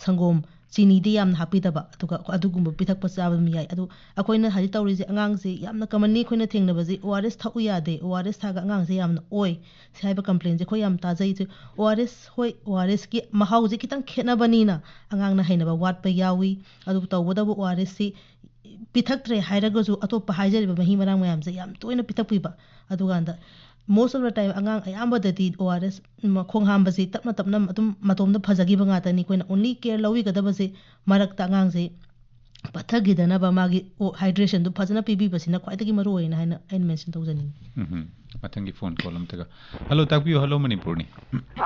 ꯁꯪꯒꯣꯝ, ꯆꯤꯅꯤꯗꯤ ꯌꯥꯝꯅ ꯍꯥꯞꯄꯤꯗꯕ, ꯑꯗꯨꯒ ꯑꯗꯨꯒꯨꯝꯕ ꯄꯤꯊꯛꯄ ꯆꯥꯕ ꯑꯗꯨꯝ ꯌꯥꯏ꯫ ꯑꯗꯨ ꯑꯩꯈꯣꯏꯅ ꯍꯧꯖꯤꯛ ꯇꯧꯔꯤꯁꯦ, ꯑꯉꯥꯡꯁꯦ ꯌꯥꯝꯅ commonly ꯑꯩꯈꯣꯏꯅ ꯊꯦꯡꯅꯕꯁꯦ, "ꯑꯣ ꯑꯥꯔ ꯑꯦꯁ ꯊꯛꯎ ꯌꯥꯗꯦ, ꯑꯣ ꯑꯥꯔ ꯑꯦꯁ ꯊꯛꯑꯒ ꯑꯉꯥꯡꯁꯦ ꯌꯥꯝꯅ ꯑꯣꯏ" ꯁꯤ ꯍꯥꯏꯕ complainꯁꯦ ꯑꯩꯈꯣꯏ ꯌꯥꯝ ꯇꯥꯖꯩ꯫ ꯑꯣ ꯑꯥꯔ ꯑꯦꯁ, ꯍꯣꯏ, ꯑꯣ ꯑꯥꯔ ꯑꯦꯁꯀꯤ ꯃꯍꯥꯎꯁꯦ ꯈꯤꯇꯪ ꯈꯦꯠꯅꯕꯅꯤꯅ ꯑꯉꯥꯡꯅ ꯍꯩꯅꯕ ꯋꯥꯠꯄ ꯌꯥꯎꯏ꯫ ꯑꯗꯨꯕꯨ ꯇꯧꯕꯇꯕꯨ ꯑꯣ ꯑꯥꯔ ꯑꯦꯁꯁꯤ ꯄꯤꯊꯛꯇ꯭ꯔꯦ ꯍꯥꯏꯔꯒꯁꯨ ꯑꯇꯣꯞꯄ ꯍꯥꯏꯖꯔꯤꯕ ꯃꯍꯤ ꯃꯔꯥꯡ ꯃꯌꯥꯝꯁꯦ ꯌꯥꯝ ꯇꯣꯏꯅ ꯄꯤꯊꯛꯄꯤꯕ꯫ ꯑꯗꯨꯀꯥꯟꯗ most of the time ꯑꯉꯥꯡ ꯑꯌꯥꯝꯕꯗꯗꯤ ꯑꯣ ꯑꯥꯔ ꯑꯦꯁ ꯈꯣꯡ ꯍꯥꯝꯕꯁꯤ ꯇꯞꯅ ꯇꯞꯅ ꯑꯗꯨꯝ ꯃꯇꯣꯝꯗ ꯐꯖꯈꯤꯕ ꯉꯥꯛꯇꯅꯤ꯫ ꯑꯩꯈꯣꯏꯅ only care ꯂꯧꯕꯤꯒꯗꯕꯁꯦ ꯃꯔꯛꯇ ꯑꯉꯥꯡꯁꯦ ꯄꯠꯊꯈꯤꯗꯅꯕ ꯃꯥꯒꯤ ꯍꯥꯏꯗ꯭ꯔꯦꯁꯟꯗꯨ ꯐꯖꯅ ꯄꯤꯕꯤꯕꯁꯤꯅ ꯈ꯭ꯋꯥꯏꯗꯒꯤ ꯃꯔꯨ ꯑꯣꯏꯅ ꯍꯥꯏꯅ ꯑꯩꯅ ꯃꯦꯟꯁꯟ ꯇꯧꯖꯅꯤꯡꯉꯤ꯫ ꯎꯝꯍꯨꯝ꯫ ꯃꯊꯪꯒꯤ ꯐꯣꯟ ꯀꯣꯜ ꯑꯝꯇꯒ꯫ ꯍꯜꯂꯣ, ꯇꯥꯛꯄꯤꯌꯨ꯫ ꯍꯜꯂꯣ, ꯃꯅꯤꯄꯨꯔꯅꯤ꯫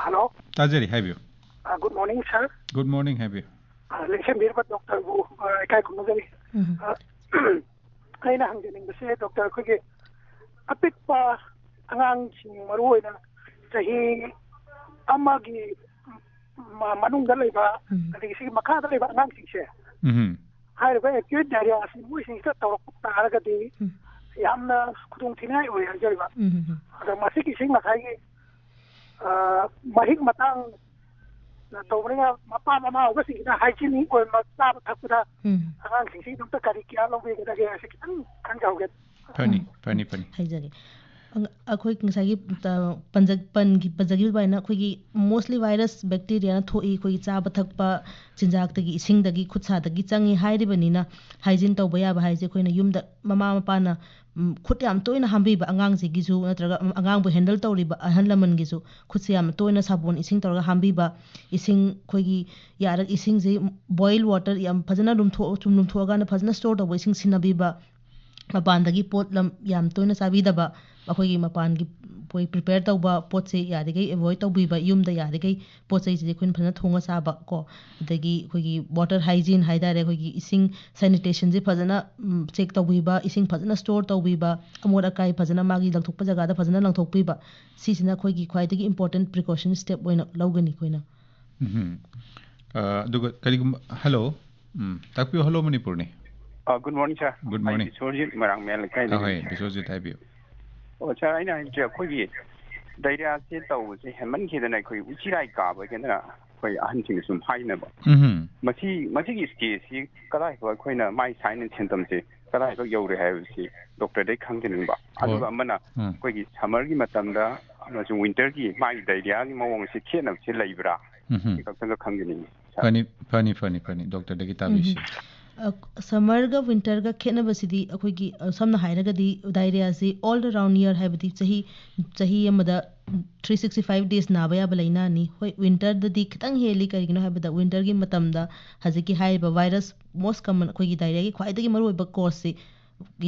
ꯍꯜꯂꯣ꯫ ꯇꯥꯖꯔꯤ, ꯍꯥꯏꯕꯤꯌꯨ꯫ ꯑ, good morning, sir꯫ Good morning, ꯍꯥꯏꯕꯤꯌꯨ꯫ ꯑ, ꯂꯦꯡꯁꯤꯟꯕꯤꯔꯕ ꯗꯣꯛꯇꯔꯕꯨ, ꯑ, ꯏꯀꯥꯏ ꯈꯨꯝꯅꯖꯔꯤ꯫ ꯎꯝ꯫ ꯑ, ꯑꯩꯅ ꯍꯪꯖꯅꯤꯡꯕꯁꯦ, ꯗꯣꯛꯇꯔ, ꯑꯩꯈꯣꯏꯒꯤ ꯑꯄꯤꯛꯄ ꯑꯉꯥꯡꯁꯤꯡ, ꯃꯔꯨ ꯑꯣꯏꯅ ꯆꯍꯤ ꯑꯃꯒꯤ ꯃ-, ꯃꯅꯨꯡꯗ ꯂꯩꯕ, ꯎꯝ꯫ ꯑꯗꯒꯤ ꯁꯤꯒꯤ ꯃꯈꯥꯗ ꯂꯩꯕ ꯑꯉꯥꯡꯁꯤꯡꯁꯦ, ꯎꯝ꯫ ꯍꯥꯏꯔꯤꯕ acute diarrhea ꯑꯁꯤ ꯃꯣꯏꯁꯤꯡꯁꯤꯗ ꯇꯧꯔꯛꯄ ꯇꯥꯔꯒꯗꯤ ꯎꯝ꯫ ꯌꯥꯝꯅ ꯈꯨꯗꯣꯡ ꯊꯤꯅꯤꯡꯉꯥꯏ ꯑꯣꯏ ꯍꯥꯏꯖꯔꯤꯕ꯫ ꯎꯝ, ꯎꯝ, ꯎꯝ꯫ ꯑꯗꯣ ꯃꯁꯤꯒꯤꯁꯤ ꯉꯁꯥꯏꯒꯤ, ꯑ, ꯃꯍꯤꯛ ꯃꯇꯥꯡ ꯇꯧꯕꯅꯤꯅ, ꯃꯄꯥ ꯃꯃꯥ ꯑꯣꯏꯕꯁꯤꯡꯁꯤꯅ hygienic ꯑꯣꯏꯕ ꯆꯥꯕ ꯊꯛꯄꯗ ꯎꯝ꯫ ꯑꯉꯥꯡꯁꯤꯡꯁꯤ ꯑꯗꯨꯝꯇ ꯀꯔꯤ care ꯂꯧꯕꯤꯒꯗꯒꯦ ꯍꯥꯏꯕꯁꯤ ꯈꯤꯇꯪ ꯈꯪꯖꯍꯧꯒꯦ꯫ ꯐꯅꯤ, ꯎꯝ꯫ ꯐꯅꯤ, ꯐꯅꯤ꯫ ꯍꯥꯏꯖꯒꯦ꯫ ꯑꯪ-, ꯑꯩꯈꯣꯏ ꯉꯁꯥꯏꯒꯤ, ꯑ, ꯄꯟꯖ-, ꯄꯟꯈꯤ-, ꯄꯟꯖꯈꯤꯕ ꯑꯗꯨꯃꯥꯏꯅ ꯑꯩꯈꯣꯏꯒꯤ mostly virus, bacteriaꯅ ꯊꯣꯛꯏ꯫ ꯑꯩꯈꯣꯏꯒꯤ ꯆꯥꯕ ꯊꯛꯄ, ꯆꯤꯟꯖꯥꯛꯇꯒꯤ, ꯏꯁꯤꯡꯗꯒꯤ, ꯈꯨꯠ ꯁꯥꯗꯒꯤ ꯆꯪꯉꯤ ꯍꯥꯏꯔꯤꯕꯅꯤꯅ, hygiene ꯇꯧꯕ ꯌꯥꯕ ꯍꯥꯏꯁꯦ ꯑꯩꯈꯣꯏꯅ ꯌꯨꯝꯗ ꯃꯃꯥ ꯃꯄꯥꯅ, ꯎꯝ, ꯈꯨꯠ ꯌꯥꯝ ꯇꯣꯏꯅ ꯍꯥꯝꯕꯤꯕ ꯑꯉꯥꯡꯁꯤꯒꯤꯁꯨ, ꯅꯠꯇ꯭ꯔꯒ ꯑꯉꯥꯡꯕꯨ handle ꯇꯧꯔꯤꯕ ꯑꯍꯜ ꯂꯃꯟꯒꯤꯁꯨ ꯈꯨꯠꯁꯦ ꯌꯥꯝ ꯇꯣꯏꯅ ꯁꯥꯄꯣꯟ ꯏꯁꯤꯡ ꯇꯧꯔꯒ ꯍꯥꯝꯕꯤꯕ, ꯏꯁꯤꯡ ꯑꯩꯈꯣꯏꯒꯤ ꯌꯥꯔꯛ-, ꯏꯁꯤꯡꯁꯤ boil water ꯌꯥꯝ ꯐꯖꯅ ꯂꯨꯝꯊꯣꯛ-, ꯁꯨꯝ ꯂꯨꯝꯊꯣꯛꯑꯀꯥꯟꯗ ꯐꯖꯅ store ꯇꯧꯕ ꯏꯁꯤꯡ ꯁꯤꯖꯤꯟꯅꯕꯤꯕ, ꯃꯄꯥꯟꯗꯒꯤ ꯄꯣꯠ ꯂꯝ ꯌꯥꯝ ꯇꯣꯏꯅ ꯆꯥꯕꯤꯗꯕ, ꯑꯩꯈꯣꯏꯒꯤ ꯃꯄꯥꯟꯒꯤ ꯑꯩꯈꯣꯏ ꯄ꯭ꯔꯤꯄꯦꯌꯔ ꯇꯧꯕ ꯄꯣꯠꯁꯦ ꯌꯥꯔꯤꯈꯩ ꯑꯦꯚꯣꯏꯗ ꯇꯧꯕꯤꯕ, ꯌꯨꯝꯗ ꯌꯥꯔꯤꯈꯩ ꯄꯣꯠ ꯆꯩꯁꯤꯗꯤ ꯑꯩꯈꯣꯏꯅ ꯐꯖꯅ ꯊꯣꯡꯉ ꯆꯥꯕ ꯀꯣ, ꯑꯗꯒꯤ ꯑꯩꯈꯣꯏꯒꯤ ꯋꯥꯇꯔ ꯍꯥꯏꯖꯤꯟ ꯍꯥꯏ ꯇꯥꯔꯦ, ꯑꯩꯈꯣꯏꯒꯤ ꯏꯁꯤꯡ ꯁꯦꯅꯤꯇꯦꯁꯟꯁꯤ ꯐꯖꯅ ꯆꯦꯛ ꯇꯧꯕꯤꯕ, ꯏꯁꯤꯡ ꯐꯖꯅ ꯁ꯭ꯇꯣꯔ ꯇꯧꯕꯤꯕ, ꯑꯃꯣꯠ ꯑꯀꯥꯏ ꯐꯖꯅ ꯃꯥꯒꯤ ꯂꯪꯊꯣꯛꯄ ꯖꯒꯥꯗ ꯐꯖꯅ ꯂꯪꯊꯣꯛꯄꯤꯕ, ꯁꯤꯁꯤꯅ ꯑꯩꯈꯣꯏꯒꯤ ꯈ꯭ꯋꯥꯏꯗꯒꯤ ꯏꯝꯄꯣꯔꯇꯦꯟ ꯄ꯭ꯔꯤꯀꯣꯁꯟ ꯁ꯭ꯇꯦꯞ ꯑꯣꯏꯅ ꯂꯧꯒꯅꯤ ꯑꯩꯈꯣꯏꯅ꯫ ꯎꯝ꯫ ꯑ, ꯑꯗꯨꯒ ꯀꯔꯤꯒꯨꯝꯕ, ꯍꯜꯂꯣ꯫ ꯎꯝ, ꯇꯥꯛꯄꯤꯌꯨ, ꯍꯜꯂꯣ ꯃꯅꯤꯄꯨꯔꯅꯤ꯫ Good morning sir. Good morning. Bisorjit Moirang ꯃꯌꯥ ꯂꯩꯀꯥꯏꯗꯒꯤ꯫ ꯍꯣꯏ, ꯕꯤꯁꯣꯔꯖꯤꯠ ꯍꯥꯏꯕꯤꯌꯨ꯫ ꯑꯣ ꯁꯥꯔ, ꯑꯩꯅ ꯍꯥꯏꯕꯁꯦ ꯑꯩꯈꯣꯏꯒꯤ ꯗꯥꯏꯔꯤꯌꯥꯁꯦ ꯇꯧꯕꯁꯦ ꯍꯦꯟꯃꯟꯈꯤꯗꯅ ꯑꯩꯈꯣꯏ ꯎꯆꯤꯔꯥꯏ ꯀꯥꯕ ꯀꯩꯅꯣꯅ ꯑꯩꯈꯣꯏ ꯑꯍꯟꯁꯤꯡꯅ ꯁꯨꯝ ꯍꯥꯏꯅꯕ꯫ ꯎꯝ꯫ ꯃꯁꯤ ꯃꯁꯤꯒꯤ ꯁ꯭ꯇꯦꯖꯁꯤ ꯀꯗꯥꯏꯐꯥꯎ ꯑꯩꯈꯣꯏꯅ ꯃꯥꯏ ꯁꯥꯏꯟ ꯑꯦꯟ ꯁꯤꯝꯇꯝꯁꯦ ꯀꯗꯥꯏꯐꯥꯎ ꯌꯧꯔꯦ ꯍꯥꯏꯕꯁꯤ ꯗꯣꯛꯇꯔꯗꯒꯤ ꯈꯪꯖꯅꯤꯡꯕ꯫ ꯍꯣꯏ꯫ ꯑꯗꯨꯒ ꯑꯃꯅ ꯎꯝ꯫ ꯑꯩꯈꯣꯏꯒꯤ ꯁꯝꯃꯔꯒꯤ ꯃꯇꯝꯗ ꯑꯃꯁꯨꯡ ꯋꯤꯟꯇꯔꯒꯤ ꯃꯥꯒꯤ ꯗꯥꯏꯔꯤꯌꯥꯒꯤ ꯃꯑꯣꯡꯁꯦ ꯈꯦꯠꯅꯕꯁꯦ ꯂꯩꯕ꯭ꯔꯥ? ꯎꯝ꯫ ꯁꯤ ꯈꯛꯇꯪꯒ ꯈꯪꯖꯅꯤꯡꯉꯤ ꯁꯥꯔ꯫ ꯐꯅꯤ, ꯐꯅꯤ, ꯐꯅꯤ, ꯐꯅꯤ꯫ ꯗꯣꯛꯇꯔꯗꯒꯤ ꯇꯥꯕꯤꯁꯤ꯫ ꯁꯝꯃꯔꯒ ꯋꯤꯟꯇꯔꯒ ꯈꯦꯠꯅꯕꯁꯤꯗꯤ ꯑꯩꯈꯣꯏꯒꯤ, ꯑ, ꯁꯝꯅ ꯍꯥꯏꯔꯒꯗꯤ ꯗꯥꯏꯔꯤꯌꯥꯁꯤ ꯑꯣꯜ ꯑꯔꯥꯎꯟ ꯏꯌꯔ, ꯍꯥꯏꯕꯗꯤ ꯆꯍꯤ, ꯆꯍꯤ ꯑꯃꯗ ꯊ꯭ꯔꯤ ꯁꯤꯛꯁꯇꯤ ꯐꯥꯏꯚ ꯗꯦꯖ ꯅꯥꯕ ꯌꯥꯕ ꯂꯥꯏꯅꯥꯅꯤ꯫ ꯍꯣꯏ, ꯋꯤꯟꯇꯔꯗꯗꯤ ꯈꯤꯇꯪ ꯍꯦꯜꯂꯤ꯫ ꯀꯔꯤꯒꯤꯅꯣ ꯍꯥꯏꯕꯗ ꯋꯤꯟꯇꯔꯒꯤ ꯃꯇꯝꯗ ꯍꯧꯖꯤꯛꯀꯤ ꯍꯥꯏꯔꯤꯕ ꯚꯥꯏꯔꯁ, ꯃꯣꯁ ꯀꯃꯟ ꯑꯩꯈꯣꯏꯒꯤ ꯗꯥꯏꯔꯤꯌꯥꯒꯤ ꯈ꯭ꯋꯥꯏꯗꯒꯤ ꯃꯔꯨꯑꯣꯏꯕ ꯀꯣꯁꯁꯤ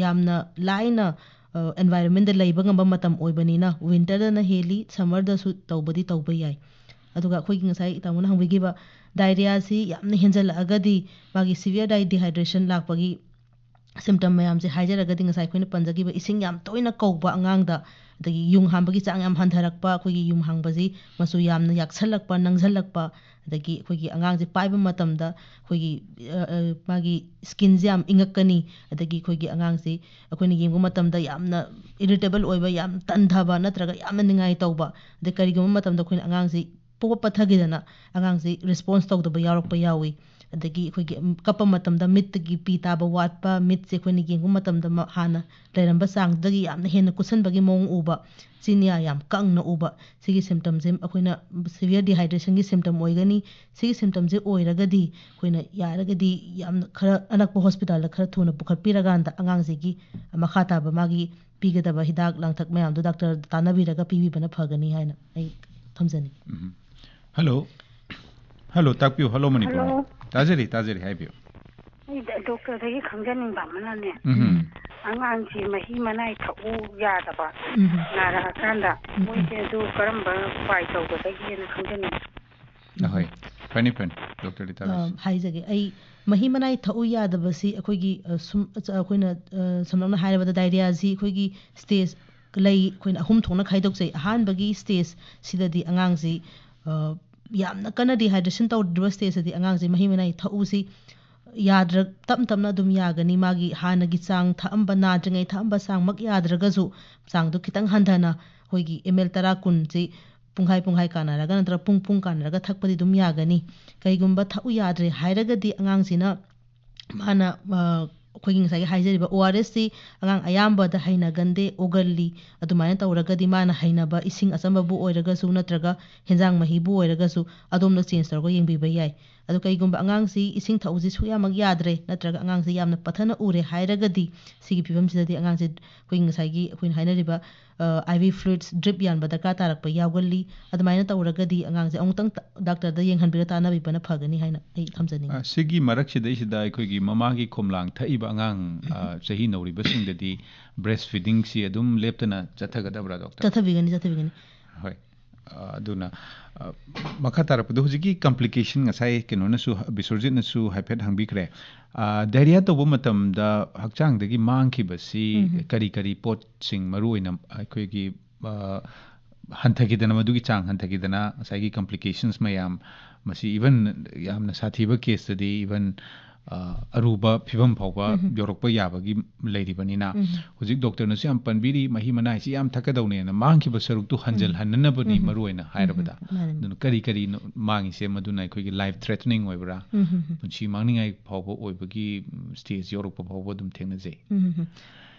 ꯌꯥꯝꯅ ꯂꯥꯏꯅ ꯑꯦꯟꯚꯥꯏꯔꯟꯃꯦꯟꯗ ꯂꯩꯕ ꯉꯝꯕ ꯃꯇꯝ ꯑꯣꯏꯕꯅꯤꯅ ꯋꯤꯟꯇꯔꯗꯅ ꯍꯦꯜꯂꯤ, ꯁꯝꯃꯔꯗꯁꯨ ꯇꯧꯕꯗꯤ ꯇꯧꯕ ꯌꯥꯏ꯫ ꯑꯗꯨꯒ ꯑꯩꯈꯣꯏꯒꯤ ꯉꯁꯥꯏ ꯇꯥꯃꯣꯅ ꯍꯪꯕꯤꯈꯤꯕ ꯗꯥꯏꯔꯤꯌꯥꯁꯤ ꯌꯥꯝꯅ ꯍꯦꯟꯖꯜꯂꯛꯑꯒꯗꯤ ꯃꯥꯒꯤ ꯁꯤꯚꯤꯌꯔ ꯗꯥꯏ ꯗꯤꯍꯥꯏꯗ꯭ꯔꯦꯁꯟ ꯂꯥꯛꯄꯒꯤ ꯁꯤꯝꯇꯝ ꯃꯌꯥꯝꯁꯦ ꯍꯥꯏꯖꯔꯒꯗꯤ ꯉꯁꯥꯏ ꯑꯩꯈꯣꯏꯅ ꯄꯟꯖꯈꯤꯕ ꯏꯁꯤꯡ ꯌꯥꯝ ꯇꯣꯏꯅ ꯀꯧꯕ ꯑꯉꯥꯡꯗ, ꯑꯗꯒꯤ ꯌꯨꯡ ꯍꯥꯟꯕꯒꯤ ꯆꯥꯡ ꯌꯥꯝ ꯍꯟꯊꯔꯛꯄ, ꯑꯩꯈꯣꯏꯒꯤ ꯌꯨꯡ ꯍꯥꯡꯕꯁꯤ ꯃꯆꯨ ꯌꯥꯝꯅ ꯌꯥꯛꯁꯜꯂꯛꯄ, ꯅꯪꯁꯜꯂꯛꯄ, ꯑꯗꯒꯤ ꯑꯩꯈꯣꯏꯒꯤ ꯑꯉꯥꯡꯁꯦ ꯄꯥꯏꯕ ꯃꯇꯝꯗ ꯑꯩꯈꯣꯏꯒꯤ, ꯑ, ꯑ, ꯃꯥꯒꯤ ꯁ꯭ꯀꯤꯟꯁꯦ ꯌꯥꯝ ꯏꯪꯉꯛꯀꯅꯤ, ꯑꯗꯒꯤ ꯑꯩꯈꯣꯏꯒꯤ ꯑꯉꯥꯡꯁꯤ ꯑꯩꯈꯣꯏꯅ ꯌꯦꯡꯕ ꯃꯇꯝꯗ ꯌꯥꯝꯅ ꯏꯔꯤꯇꯦꯕꯜ ꯑꯣꯏꯕ, ꯌꯥꯝ ꯇꯟꯊꯕ ꯅꯠꯇ꯭ꯔꯒ ꯌꯥꯝꯅ ꯅꯤꯡꯉꯥꯏ ꯇꯧꯕ, ꯑꯗꯩ ꯀꯔꯤꯒꯨꯝꯕ ꯃꯇꯝꯗ ꯑꯩꯈꯣꯏꯅ ꯑꯉꯥꯡꯁꯤ ꯄꯣꯞ ꯄꯠꯊꯈꯤꯗꯅ ꯑꯉꯥꯡꯁꯤ ꯔꯦꯁꯄꯣꯟꯁ ꯇꯧꯗꯕ ꯌꯥꯎꯔꯛꯄ ꯌꯥꯎꯏ꯫ ꯑꯗꯒꯤ ꯑꯩꯈꯣꯏꯒꯤ, ꯎꯝ, ꯀꯞꯄ ꯃꯇꯝꯗ ꯃꯤꯠꯇꯒꯤ ꯄꯤ ꯇꯥꯕ ꯋꯥꯠꯄ, ꯃꯤꯠꯁꯦ ꯑꯩꯈꯣꯏꯅ ꯌꯦꯡꯕ ꯃꯇꯝꯗ ꯃ-, ꯍꯥꯟꯅ ꯂꯩꯔꯝꯕ ꯆꯥꯡꯗꯒꯤ ꯌꯥꯝꯅ ꯍꯦꯟꯅ ꯀꯨꯠꯁꯟꯕꯒꯤ ꯃꯑꯣꯡ ꯎꯕ, ꯆꯤꯟꯌꯥ ꯌꯥꯝ ꯀꯪꯅ ꯎꯕ, ꯁꯤꯒꯤ ꯁꯤꯝꯇꯝꯁꯦ ꯑꯩꯈꯣꯏꯅ ꯁꯤꯚꯤꯌꯔ ꯗꯤꯍꯥꯏꯗ꯭ꯔꯦꯁꯟꯒꯤ ꯁꯤꯝꯇꯝ ꯑꯣꯏꯒꯅꯤ꯫ ꯁꯤꯒꯤ ꯁꯤꯝꯇꯝꯁꯦ ꯑꯣꯏꯔꯒꯗꯤ ꯑꯩꯈꯣꯏꯅ ꯌꯥꯔꯒꯗꯤ ꯌꯥꯝꯅ ꯈꯔ ꯑꯅꯛꯄ ꯍꯣꯁꯄꯤꯇꯥꯜꯗ ꯈꯔ ꯊꯨꯅ ꯄꯨꯈꯠꯄꯤꯔꯀꯥꯟꯗ ꯑꯉꯥꯡꯁꯤꯒꯤ ꯃꯈꯥ ꯇꯥꯕ ꯃꯥꯒꯤ ꯄꯤꯒꯗꯕ ꯍꯤꯗꯥꯛ ꯂꯥꯡꯊꯛ ꯃꯌꯥꯝꯗꯣ ꯗꯥꯛꯇꯔꯗ ꯇꯥꯟꯅꯕꯤꯔꯒ ꯄꯤꯕꯤꯕꯅ ꯐꯒꯅꯤ ꯍꯥꯏꯅ ꯑꯩ ꯊꯝꯖꯅꯤꯡꯉꯤ꯫ ꯎꯝ꯫ ꯍꯜꯂꯣ꯫ ꯍꯜꯂꯣ, ꯇꯥꯛꯄꯤꯌꯨ꯫ ꯍꯜꯂꯣ ꯃꯅꯤꯄꯨꯔ꯫ ꯍꯜꯂꯣ꯫ ꯇꯥꯖꯔꯤ, ꯇꯥꯖꯔꯤ, ꯍꯥꯏꯕꯤꯌꯨ꯫ ꯑꯩ ꯗ-, ꯗꯣꯛꯇꯔꯗꯒꯤ ꯈꯪꯖꯅꯤꯡꯕ ꯑꯃꯅꯅꯦ, ꯎꯝ꯫ ꯑꯉꯥꯡꯁꯤ ꯃꯍꯤ ꯃꯅꯥꯏ ꯊꯛꯎ ꯌꯥꯗꯕ ꯎꯝ꯫ ꯅꯥꯔꯛꯑꯀꯥꯟꯗ ꯎꯝ, ꯎꯝ꯫ ꯃꯣꯏꯁꯦ ꯑꯗꯨ ꯀꯔꯝꯕ ꯎꯄꯥꯏ ꯇꯧꯒꯗꯒꯦꯅ ꯈꯪꯖꯅꯤꯡꯉꯤ꯫ ꯑꯍꯣꯏ꯫ ꯐꯅꯤ, ꯐꯅꯤ, ꯗꯣꯛꯇꯔ ꯂꯤꯇꯥ ꯑ, ꯍꯥꯏꯖꯒꯦ꯫ ꯑꯩ ꯃꯍꯤ ꯃꯅꯥꯏ ꯊꯛꯎ ꯌꯥꯗꯕꯁꯤ ꯑꯩꯈꯣꯏꯒꯤ, ꯑ, ꯁꯨꯝ, ꯑ, ꯑꯩꯈꯣꯏꯅ, ꯑ, ꯁꯝꯂꯞꯅ ꯍꯥꯏꯔꯕꯗ diarrheaꯁꯤ ꯑꯩꯈꯣꯏꯒꯤ stage ꯂꯩ, ꯑꯩꯈꯣꯏꯅ ꯑꯍꯨꯝ ꯊꯣꯛꯅ ꯈꯥꯏꯗꯣꯛꯆꯩ꯫ ꯑꯍꯥꯟꯕꯒꯤ stageꯁꯤꯗꯗꯤ ꯑꯉꯥꯡꯁꯤ, ꯑ, ꯌꯥꯝꯅ ꯀꯟꯅ dehydration ꯇꯧꯗ꯭ꯔꯤꯕ stageꯇꯗꯤ ꯑꯉꯥꯡꯁꯤ ꯃꯍꯤ ꯃꯅꯥꯏ ꯊꯛꯎꯁꯤ ꯌꯥꯗ꯭ꯔ-, ꯇꯞ ꯇꯞꯅ ꯑꯗꯨꯝ ꯌꯥꯒꯅꯤ꯫ ꯃꯥꯒꯤ ꯍꯥꯟꯅꯒꯤ ꯆꯥꯡ ꯊꯛꯑꯝꯕ, ꯅꯥꯗ꯭ꯔꯤꯉꯩ ꯊꯛꯑꯝꯕ ꯆꯥꯡꯃꯛ ꯌꯥꯗ꯭ꯔꯒꯁꯨ, ꯆꯥꯡꯗꯨ ꯈꯤꯇꯪ ꯍꯟꯊꯅ ꯑꯩꯈꯣꯏꯒꯤ ml ꯇꯔꯥ ꯀꯨꯟꯁꯤ ꯄꯨꯡꯈꯥꯏ ꯄꯨꯡꯈꯥꯏ ꯀꯥꯟꯅꯔꯒ ꯅꯠꯇ꯭ꯔꯒ ꯄꯨꯡ ꯄꯨꯡ ꯀꯥꯟꯅꯔꯒ ꯊꯛꯄꯗꯤ ꯑꯗꯨꯝ ꯌꯥꯒꯅꯤ꯫ ꯀꯩꯒꯨꯝꯕ ꯊꯛꯎ ꯌꯥꯗ꯭ꯔꯦ ꯍꯥꯏꯔꯒꯗꯤ ꯑꯉꯥꯡꯁꯤꯅ ꯃꯥꯅ, ꯑ, ꯑꯩꯈꯣꯏꯒꯤ ꯉꯁꯥꯏꯒꯤ ꯍꯥꯏꯖꯔꯤꯕ ORSꯁꯤ ꯑꯉꯥꯡ ꯑꯌꯥꯝꯕꯗ ꯍꯩꯅꯒꯟꯗꯦ, ꯑꯣꯒꯜꯂꯤ꯫ ꯑꯗꯨꯃꯥꯏꯅ ꯇꯧꯔꯒꯗꯤ ꯃꯥꯅ ꯍꯩꯅꯕ ꯏꯁꯤꯡ ꯑꯆꯝꯕꯕꯨ ꯑꯣꯏꯔꯒꯁꯨ ꯅꯠꯇ꯭ꯔꯒ ꯍꯦꯟꯖꯥꯡ ꯃꯍꯤꯕꯨ ꯑꯣꯏꯔꯒꯁꯨ ꯑꯗꯣꯝꯅ change ꯇꯧꯔꯒ ꯌꯦꯡꯕꯤꯕ ꯌꯥꯏ꯫ ꯑꯗꯣ ꯀꯩꯒꯨꯝꯕ ꯑꯉꯥꯡꯁꯤ ꯏꯁꯤꯡ ꯊꯛꯎꯁꯤ ꯁꯨꯛꯌꯥꯃꯛ ꯌꯥꯗ꯭ꯔꯦ ꯅꯠꯇ꯭ꯔꯒ ꯑꯉꯥꯡꯁꯤ ꯌꯥꯝꯅ ꯄꯠꯊꯅ ꯎꯔꯦ ꯍꯥꯏꯔꯒꯗꯤ ꯁꯤꯒꯤ ꯐꯤꯕꯝꯁꯤꯗꯗꯤ ꯑꯉꯥꯡꯁꯦ ꯑꯩꯈꯣꯏ ꯉꯁꯥꯏꯒꯤ ꯑꯩꯈꯣꯏꯅ ꯍꯥꯏꯅꯔꯤꯕ, ꯑ, IV fluids drip ꯌꯥꯟꯕ ꯗꯔꯀꯥꯔ ꯇꯥꯔꯛꯄ ꯌꯥꯎꯒꯜꯂꯤ꯫ ꯑꯗꯨꯃꯥꯏꯅ ꯇꯧꯔꯒꯗꯤ ꯑꯉꯥꯡꯁꯦ ꯑꯃꯨꯛꯇꯪ ꯇ-, ꯗꯥꯛꯇꯔꯗ ꯌꯦꯡꯍꯟꯕꯤꯔ ꯇꯥꯟꯅꯕꯤꯕꯅ ꯐꯒꯅꯤ ꯍꯥꯏꯅ ꯑꯩ ꯊꯝꯖꯅꯤꯡꯉꯤ꯫ ꯑ, ꯁꯤꯒꯤ ꯃꯔꯛꯁꯤꯗꯩꯁꯤꯗ ꯑꯩꯈꯣꯏꯒꯤ ꯃꯃꯥꯒꯤ ꯈꯣꯝꯂꯥꯡ ꯊꯛꯏꯕ ꯑꯉꯥꯡ, ꯑ, ꯆꯍꯤ ꯅꯧꯔꯤꯕꯁꯤꯡꯗꯗꯤ breast feedingꯁꯤ ꯑꯗꯨꯝ ꯂꯦꯞꯇꯅ ꯆꯠꯊꯒꯗꯕ꯭ꯔꯥ, ꯗꯣꯛꯇꯔ? ꯆꯠꯊꯕꯤꯒꯅꯤ, ꯆꯠꯊꯕꯤꯒꯅꯤ꯫ ꯍꯣꯏ꯫ ꯑ, ꯑꯗꯨꯅ, ꯑ, ꯃꯈꯥ ꯇꯥꯔꯛꯄꯗ ꯍꯧꯖꯤꯛꯀꯤ complication ꯉꯁꯥꯏ ꯀꯩꯅꯣꯅꯁꯨ, ꯕꯤꯁ꯭ꯋꯔꯖꯤꯠꯅꯁꯨ ꯍꯥꯏꯐꯦꯠ ꯍꯪꯕꯤꯈ꯭ꯔꯦ꯫ ꯑ, diarrhea ꯇꯧꯕ ꯃꯇꯝꯗ ꯍꯛꯆꯥꯡꯗꯒꯤ ꯃꯥꯡꯈꯤꯕꯁꯤ ꯎꯝ꯫ ꯀꯔꯤ ꯀꯔꯤ ꯄꯣꯠꯁꯤꯡ ꯃꯔꯨ ꯑꯣꯏꯅ ꯑꯩꯈꯣꯏꯒꯤ, ꯑ, ꯍꯟꯊꯈꯤꯗꯅ, ꯃꯗꯨꯒꯤ ꯆꯥꯡ ꯍꯟꯊꯈꯤꯗꯅ ꯉꯁꯥꯏꯒꯤ complications ꯃꯌꯥꯝ, ꯃꯁꯤ even ꯌꯥꯝꯅ ꯁꯥꯊꯤꯕ caseꯇꯗꯤ even, ꯑ, ꯑꯔꯨꯕ ꯐꯤꯕꯝ ꯐꯥꯎꯕ ꯎꯝ꯫ ꯌꯧꯔꯛꯄ ꯌꯥꯕꯒꯤ ꯂꯩꯔꯤꯕꯅꯤꯅ, ꯎꯝ꯫ ꯍꯧꯖꯤꯛ ꯗꯣꯛꯇꯔꯅꯁꯨ ꯌꯥꯝ ꯄꯟꯕꯤꯔꯤ, ꯃꯍꯤ ꯃꯅꯥꯏꯁꯤ ꯌꯥꯝ ꯊꯛꯀꯗꯧꯅꯦꯅ, ꯃꯥꯡꯈꯤꯕ ꯁꯔꯨꯛꯇꯨ ꯎꯝ꯫ ꯍꯟꯖꯜꯍꯟꯅꯅꯕꯅꯤ ꯎꯝ꯫ ꯃꯔꯨ ꯑꯣꯏꯅ ꯎꯝ꯫ ꯍꯥꯏꯔꯕꯗ꯫ ꯃꯥꯅꯤ, ꯃꯥꯅꯤ꯫ ꯑꯗꯨꯅ ꯀꯔꯤ ꯀꯔꯤꯅꯣ ꯃꯥꯡꯉꯤꯁꯦ? ꯃꯗꯨꯅ ꯑꯩꯈꯣꯏꯒꯤ life threatening ꯑꯣꯏꯕ꯭ꯔꯥ? ꯎꯝ꯫ ꯄꯨꯟꯁꯤ ꯃꯥꯡꯅꯤꯡꯉꯥꯏ ꯐꯥꯎꯕ ꯑꯣꯏꯕꯒꯤ, ꯎꯝ, stage ꯌꯧꯔꯛꯄ ꯐꯥꯎꯕ ꯑꯗꯨꯝ ꯊꯦꯡꯅꯖꯩ꯫ ꯎꯝ꯫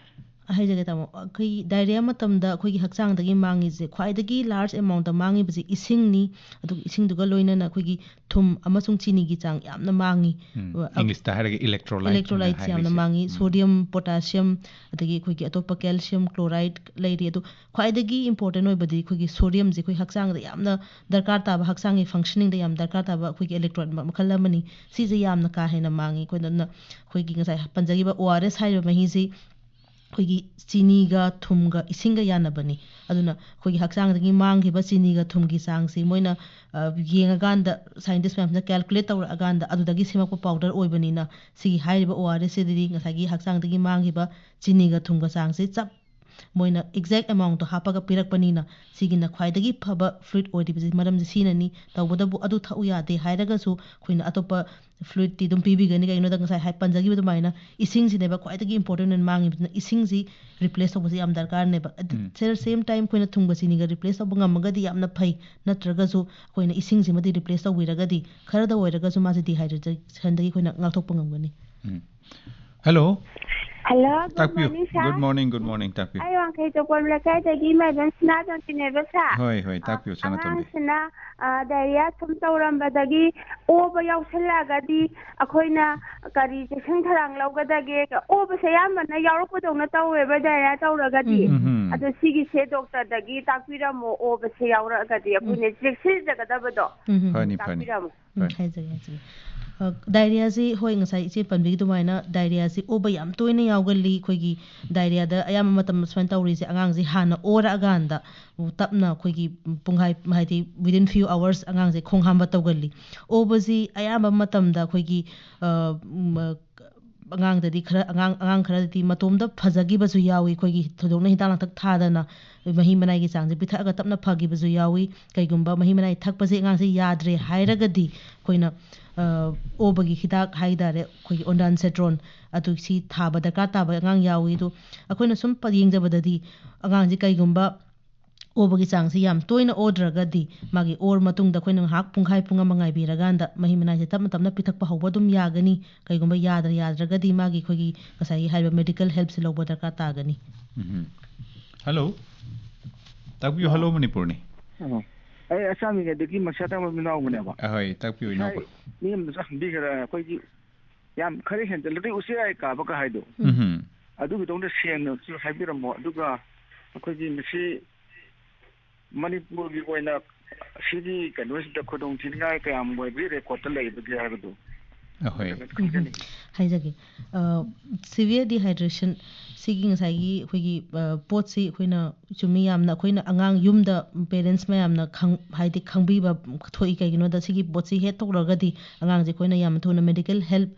ꯍꯥꯏꯖꯒꯦ ꯇꯥꯃꯣ, ꯑꯩꯈꯣꯏ diarrhea ꯃꯇꯝꯗ ꯑꯩꯈꯣꯏꯒꯤ ꯍꯛꯆꯥꯡꯗꯒꯤ ꯃꯥꯡꯉꯤꯁꯦ, ꯈ꯭ꯋꯥꯏꯗꯒꯤ large amountꯇ ꯃꯥꯡꯉꯤꯕꯁꯦ ꯏꯁꯤꯡꯅꯤ꯫ ꯑꯗꯨꯒ ꯏꯁꯤꯡꯗꯨꯒ ꯂꯣꯏꯅꯅ ꯑꯩꯈꯣꯏꯒꯤ ꯊꯨꯝ ꯑꯃꯁꯨꯡ ꯆꯤꯅꯤꯒꯤ ꯆꯥꯡ ꯌꯥꯝꯅ ꯃꯥꯡꯉꯤ꯫ ꯎꯝ, ꯑ, Englishꯇ ꯍꯥꯏꯔꯒ electrolyte electrolytes ꯍꯥꯏꯅ ꯌꯥꯝꯅ ꯍꯥꯏꯔꯤꯁꯦ꯫ ꯃꯥꯡꯉꯤ꯫ ꯎꯝ꯫ Sodium, potassium, ꯑꯗꯒꯤ ꯑꯩꯈꯣꯏꯒꯤ ꯑꯇꯣꯞꯄ calcium chloride ꯂꯩꯔꯤ꯫ ꯑꯗꯣ ꯈ꯭ꯋꯥꯏꯗꯒꯤ important ꯑꯣꯏꯕꯗꯤ ꯑꯩꯈꯣꯏꯒꯤ sodiumꯁꯦ ꯑꯩꯈꯣꯏ ꯍꯛꯆꯥꯡꯗ ꯌꯥꯝꯅ ꯗꯔꯀꯥꯔ ꯇꯥꯕ, ꯍꯛꯆꯥꯡꯒꯤ functioningꯗ ꯌꯥꯝ ꯗꯔꯀꯥꯔ ꯇꯥꯕ ꯑꯩꯈꯣꯏꯒꯤ electrolyte ꯃ-, ꯃꯈꯜ ꯑꯃꯅꯤ꯫ ꯁꯤꯁꯦ ꯌꯥꯝꯅ ꯀꯥ ꯍꯦꯟꯅ ꯃꯥꯡꯉꯤ꯫ ꯑꯩꯈꯣꯏꯅ ꯑꯗꯨꯅ ꯑꯩꯈꯣꯏꯒꯤ ꯉꯁꯥꯏ ꯄꯟꯖꯈꯤꯕ ORS ꯍꯥꯏꯔꯤꯕ ꯃꯍꯤꯁꯤ ꯑꯩꯈꯣꯏꯒꯤ ꯆꯤꯅꯤꯒ ꯊꯨꯝꯒ ꯏꯁꯤꯡꯒ ꯌꯥꯟꯅꯕꯅꯤ꯫ ꯑꯗꯨꯅ ꯑꯩꯈꯣꯏꯒꯤ ꯍꯛꯆꯥꯡꯗꯒꯤ ꯃꯥꯡꯈꯤꯕ ꯆꯤꯅꯤꯒ ꯊꯨꯝꯒꯤ ꯆꯥꯡꯁꯤ ꯃꯣꯏꯅ, ꯑ, ꯌꯦꯡꯉꯀꯥꯟꯗ, ꯁꯥꯏꯟꯇꯤꯁ ꯃꯌꯥꯝꯁꯤꯅ ꯀꯦꯜꯀꯨꯂꯦꯠ ꯇꯧꯔꯛꯑꯀꯥꯟꯗ ꯑꯗꯨꯗꯒꯤ ꯁꯦꯝꯃꯛꯄ ꯄꯥꯎꯗꯔ ꯑꯣꯏꯕꯅꯤꯅ, ꯁꯤꯒꯤ ꯍꯥꯏꯔꯤꯕ ꯑꯣ ꯑꯥꯔ ꯑꯦꯁ ꯁꯤꯗꯗꯤ ꯉꯁꯥꯏꯒꯤ ꯍꯛꯆꯥꯡꯗꯒꯤ ꯃꯥꯡꯈꯤꯕ ꯆꯤꯅꯤꯒ ꯊꯨꯝꯒ ꯆꯥꯡꯁꯤ ꯆꯞ ꯃꯣꯏꯅ ꯑꯦꯛꯖꯦꯛ ꯑꯦꯃꯥꯎꯟꯠꯇꯣ ꯍꯥꯞꯄꯒ ꯄꯤꯔꯛꯄꯅꯤꯅ, ꯁꯤꯒꯤꯅ ꯈ꯭ꯋꯥꯏꯗꯒꯤ ꯐꯕ ꯐ꯭ꯂꯨꯏꯗ ꯑꯣꯏꯔꯤꯕꯁꯤ ꯃꯔꯝꯁꯤ ꯁꯤꯅꯅꯤ꯫ ꯇꯧꯕꯇꯕꯨ ꯑꯗꯨ ꯊꯛꯎ ꯌꯥꯗꯦ ꯍꯥꯏꯔꯒꯁꯨ ꯑꯩꯈꯣꯏꯅ ꯑꯇꯣꯞꯄ ꯐ꯭ꯂꯨꯏꯗꯇꯤ ꯑꯗꯨꯝ ꯄꯤꯕꯤꯒꯅꯤ꯫ ꯀꯩꯒꯤꯅꯣꯗ ꯉꯁꯥꯏ ꯍꯥꯏ, ꯄꯟꯖꯈꯤꯕ ꯑꯗꯨꯃꯥꯏꯅ ꯏꯁꯤꯡꯁꯤꯅꯦꯕ ꯈ꯭ꯋꯥꯏꯗꯒꯤ ꯏꯝꯄꯣꯔꯇꯦꯟ ꯑꯣꯏꯅ ꯃꯥꯡꯉꯤꯕꯁꯤꯅ, ꯏꯁꯤꯡꯁꯤ ꯔꯤꯄ꯭ꯂꯦꯁ ꯇꯧꯕꯁꯤ ꯌꯥꯝ ꯗꯔꯀꯥꯔꯅꯦꯕ꯫ ꯑꯦꯠ ꯗ ꯎꯝ꯫ ꯁꯦꯝ ꯇꯥꯏꯝ ꯑꯩꯈꯣꯏꯅ ꯊꯨꯝꯒ ꯆꯤꯅꯤꯒ ꯔꯤꯄ꯭ꯂꯦꯁ ꯇꯧꯕ ꯉꯝꯃꯒꯗꯤ ꯌꯥꯝꯅ ꯐꯩ, ꯅꯠꯇ꯭ꯔꯒꯁꯨ ꯑꯩꯈꯣꯏꯅ ꯏꯁꯤꯡꯁꯤꯃꯗꯤ ꯔꯤꯄ꯭ꯂꯦꯁ ꯇꯧꯕꯤꯔꯒꯗꯤ ꯈꯔꯗ ꯑꯣꯏꯔꯒꯁꯨ ꯃꯥꯁꯦ ꯗꯤꯍꯥꯏꯗ꯭ꯔꯦꯁꯟꯗꯒꯤ ꯑꯩꯈꯣꯏꯅ ꯉꯥꯛꯊꯣꯛꯄ ꯉꯝꯒꯅꯤ꯫ ꯎꯝ꯫ ꯍꯜꯂꯣ꯫ ꯍꯜꯂꯣ, ꯒꯨꯗ ꯇꯥꯛꯄꯤꯌꯨ꯫ ꯃꯣꯔꯅꯤꯡ, ꯁꯥꯔ꯫ ꯒꯨꯗ ꯃꯣꯔꯅꯤꯡ, ꯒꯨꯗ ꯃꯣꯔꯅꯤꯡ, ꯇꯥꯛꯄꯤꯌꯨ꯫ ꯑꯩ ꯋꯥꯡꯈꯩ ꯇꯣꯀꯣꯟ ꯂꯩꯀꯥꯏꯗꯒꯤ ꯃꯥꯏꯕꯝ ꯁꯅꯥꯇꯣꯟꯕꯤꯅꯦꯕ, ꯁꯥꯔ꯫ ꯍꯣꯏ, ꯍꯣꯏ, ꯇꯥꯛꯄꯤꯌꯨ, ꯁꯅꯥꯇꯣꯟꯕꯤ꯫ ꯑꯉꯥꯡꯁꯤꯅ, ꯑ, ꯗꯥꯏꯔꯤꯌꯥ ꯁꯨꯝ ꯇꯧꯔꯝꯕꯗꯒꯤ ꯑꯣꯕ ꯌꯥꯎꯁꯜꯂꯛꯑꯒꯗꯤ ꯑꯩꯈꯣꯏꯅ ꯀꯔꯤ ꯆꯦꯛꯁꯤꯟ ꯊꯧꯔꯥꯡ ꯂꯧꯒꯗꯒꯦ? ꯑꯣꯕꯁꯦ ꯑꯌꯥꯝꯕꯅ ꯌꯥꯎꯔꯛꯄꯗꯧꯅ ꯇꯧꯋꯦꯕ ꯗꯥꯏꯔꯤꯌꯥ ꯇꯧꯔꯒꯗꯤ꯫ ꯎꯝ, ꯎꯝ꯫ ꯑꯗꯣ ꯁꯤꯒꯤꯁꯦ ꯗꯣꯛꯇꯔꯗꯒꯤ ꯇꯥꯛꯄꯤꯔꯝꯃꯣ, ꯑꯣꯕꯁꯦ ꯌꯥꯎꯔꯛꯑꯒꯗꯤ ꯑꯩꯈꯣꯏꯅ ꯎꯝ꯫ ꯆꯦꯛꯁꯤꯟꯖꯒꯗꯕꯗꯣ꯫ ꯎꯝ, ꯎꯝ꯫ ꯐꯅꯤ, ꯐꯅꯤ꯫ ꯇꯥꯛꯄꯤꯔꯝꯃꯣ꯫ ꯎꯝ, ꯍꯣꯏ꯫ ꯍꯥꯏꯖꯒꯦ, ꯍꯥꯏꯖꯒꯦ꯫ ꯑ, ꯗꯥꯏꯔꯤꯌꯥꯁꯤ, ꯍꯣꯏ, ꯉꯁꯥꯏ ꯏꯆꯦ ꯄꯟꯕꯤꯒꯤ ꯑꯗꯨꯃꯥꯏꯅ ꯗꯥꯏꯔꯤꯌꯥꯁꯤ ꯑꯣꯕ ꯌꯥꯝ ꯇꯣꯏꯅ ꯌꯥꯎꯒꯜꯂꯤ꯫ ꯑꯩꯈꯣꯏꯒꯤ ꯗꯥꯏꯔꯤꯌꯥꯗ ꯑꯌꯥꯝꯕ ꯃꯇꯝꯗ ꯁꯨꯃꯥꯏꯅ ꯇꯧꯔꯤꯁꯦ, ꯑꯉꯥꯡꯁꯤ ꯍꯥꯟꯅ ꯑꯣꯔꯛꯑꯀꯥꯟꯗ ꯇꯞꯅ ꯑꯩꯈꯣꯏꯒꯤ ꯄꯨꯡꯈꯥꯏ, ꯍꯥꯏꯗꯤ within few hours ꯑꯉꯥꯡꯁꯦ ꯈꯣꯡ ꯍꯥꯝꯕ ꯇꯧꯒꯜꯂꯤ꯫ ꯑꯣꯕꯁꯤ ꯑꯌꯥꯝꯕ ꯃꯇꯝꯗ ꯑꯩꯈꯣꯏꯒꯤ, ꯑ, ꯎꯝ, ꯑ, ꯑꯉꯥꯡꯗꯗꯤ ꯈꯔ, ꯑꯉꯥꯡ, ꯑꯉꯥꯡ ꯈꯔꯗꯤ ꯃꯇꯣꯝꯇ ꯐꯖꯈꯤꯕꯁꯨ ꯌꯥꯎꯏ꯫ ꯑꯩꯈꯣꯏꯒꯤ ꯊꯣꯏꯗꯣꯛꯅ ꯍꯤꯗꯥꯛ ꯂꯥꯡꯊꯛ ꯊꯥꯗꯅ ꯃꯍꯤ ꯃꯅꯥꯏꯒꯤ ꯆꯥꯡꯁꯦ ꯄꯤꯊꯛꯑꯒ ꯇꯞꯅ ꯐꯈꯤꯕꯁꯨ ꯌꯥꯎꯏ꯫ ꯀꯩꯒꯨꯝꯕ ꯃꯍꯤ ꯃꯅꯥꯏ ꯊꯛꯄꯁꯦ ꯑꯉꯥꯡꯁꯦ ꯌꯥꯗ꯭ꯔꯦ ꯍꯥꯏꯔꯒꯗꯤ ꯑꯩꯈꯣꯏꯅ, ꯑ, ꯑꯣꯕꯒꯤ ꯍꯤꯗꯥꯛ ꯍꯥꯏ ꯇꯥꯔꯦ, ꯑꯩꯈꯣꯏꯒꯤ ꯑꯣꯟꯗꯥꯟꯁꯦꯇ꯭ꯔꯣꯟ, ꯑꯗꯨ ꯁꯤ ꯊꯥꯕ ꯗꯔꯀꯥꯔ ꯇꯥꯕ ꯑꯉꯥꯡ ꯌꯥꯎꯏ꯫ ꯑꯗꯣ ꯑꯩꯈꯣꯏꯅ ꯁꯨꯝ ꯄ-, ꯌꯦꯡꯖꯕꯗꯗꯤ ꯑꯉꯥꯡꯁꯦ ꯀꯩꯒꯨꯝꯕ ꯑꯣꯕꯒꯤ ꯆꯥꯡꯁꯤ ꯌꯥꯝ ꯇꯣꯏꯅ ꯑꯣꯗ꯭ꯔꯒꯗꯤ ꯃꯥꯒꯤ ꯑꯣꯔ ꯃꯇꯨꯡꯗ ꯑꯩꯈꯣꯏꯅ ꯉꯥꯏꯍꯥꯛ ꯄꯨꯡꯈꯥꯏ ꯄꯨꯡ ꯑꯃ ꯉꯥꯏꯕꯤꯔꯀꯥꯟꯗ ꯃꯍꯤ ꯃꯅꯥꯏꯁꯦ ꯇꯞꯅ ꯇꯞꯅ ꯄꯤꯊꯛꯄ ꯍꯧꯕ ꯑꯗꯨꯝ ꯌꯥꯒꯅꯤ꯫ ꯀꯩꯒꯨꯝꯕ ꯌꯥꯗ꯭ꯔ ꯌꯥꯗ꯭ꯔꯒꯗꯤ ꯃꯥꯒꯤ ꯑꯩꯈꯣꯏꯒꯤ ꯉꯁꯥꯏꯒꯤ ꯍꯥꯏꯔꯤꯕ ꯃꯦꯗꯤꯀꯦꯜ ꯍꯦꯜꯞꯁꯦ ꯂꯧꯕ ꯗꯔꯀꯥꯔ ꯇꯥꯒꯅꯤ꯫ ꯎꯝ꯫ ꯍꯜꯂꯣ꯫ ꯇꯥꯛꯄꯤꯌꯨ, ꯍꯜꯂꯣ ꯃꯅꯤꯄꯨꯔꯅꯤ꯫ ꯑꯣ꯫ ꯑꯩ ꯑꯆꯥꯝꯕꯤꯉꯩꯗꯒꯤ ꯃꯁꯤꯌꯥ ꯇꯥꯡꯕ ꯃꯤꯅꯥꯎꯕꯅꯦꯕ꯫ ꯑꯍꯣꯏ, ꯇꯥꯛꯄꯤꯌꯨ, ꯉꯁꯥꯏ ꯏꯅꯥꯎꯕ꯫ ꯃꯤ ꯑꯃꯅꯁꯨ ꯍꯪꯕꯤꯈ꯭ꯔꯦ, ꯑꯩꯈꯣꯏꯒꯤ ꯌꯥꯝ ꯈꯔ ꯍꯦꯟꯖꯜꯂꯗꯤ ꯎꯆꯤ ꯋꯥ ꯀꯥꯕꯒ ꯍꯥꯏꯗꯣ꯫ ꯎꯝ꯫ ꯑꯗꯨꯒꯤꯗꯧꯅ ꯁꯦꯡꯅꯁꯨ ꯍꯥꯏꯕꯤꯔꯝꯃꯣ꯫ ꯑꯗꯨꯒ ꯑꯩꯈꯣꯏꯒꯤ ꯃꯁꯤ ꯃꯅꯤꯄꯨꯔꯒꯤ ꯑꯣꯏꯅ ꯁꯤꯒꯤ ꯀꯩꯅꯣꯁꯤꯗ ꯈꯨꯗꯣꯡ ꯊꯤꯅꯤꯡꯉꯥꯏ ꯀꯌꯥꯝ ꯑꯣꯏꯕꯒꯤ ꯔꯦꯀꯣꯔꯠꯇ ꯂꯩꯕꯒꯦ ꯍꯥꯏꯕꯗꯨ ꯑꯍꯣꯏ꯫ ꯈꯪꯖꯅꯤꯡꯉꯤ꯫ ꯍꯥꯏꯖꯒꯦ꯫ ꯁꯤꯚꯤꯌꯔ ꯗꯤꯍꯥꯏꯗ꯭ꯔꯦꯁꯟ ꯁꯤꯒꯤ ꯉꯁꯥꯏꯒꯤ ꯑꯩꯈꯣꯏꯒꯤ ꯑ, ꯄꯣꯠꯁꯤ ꯑꯩꯈꯣꯏꯅ ꯆꯨꯝꯃꯤ, ꯌꯥꯝꯅ ꯑꯩꯈꯣꯏꯅ ꯑꯉꯥꯡ ꯌꯨꯝꯗ ꯄꯦꯔꯦꯟꯁ ꯃꯌꯥꯝꯅ ꯈꯪ ꯍꯥꯏꯗꯤ ꯈꯪꯕꯤꯕ ꯊꯣꯛꯏ꯫ ꯀꯩꯒꯤꯅꯣꯗ ꯁꯤꯒꯤ ꯄꯣꯠꯁꯤ ꯍꯦꯛ ꯇꯧꯔꯒꯗꯤ ꯑꯉꯥꯡꯁꯦ ꯑꯩꯈꯣꯏꯅ ꯌꯥꯝ ꯊꯨꯅ ꯃꯦꯗꯤꯀꯦꯜ ꯍꯦꯜꯞ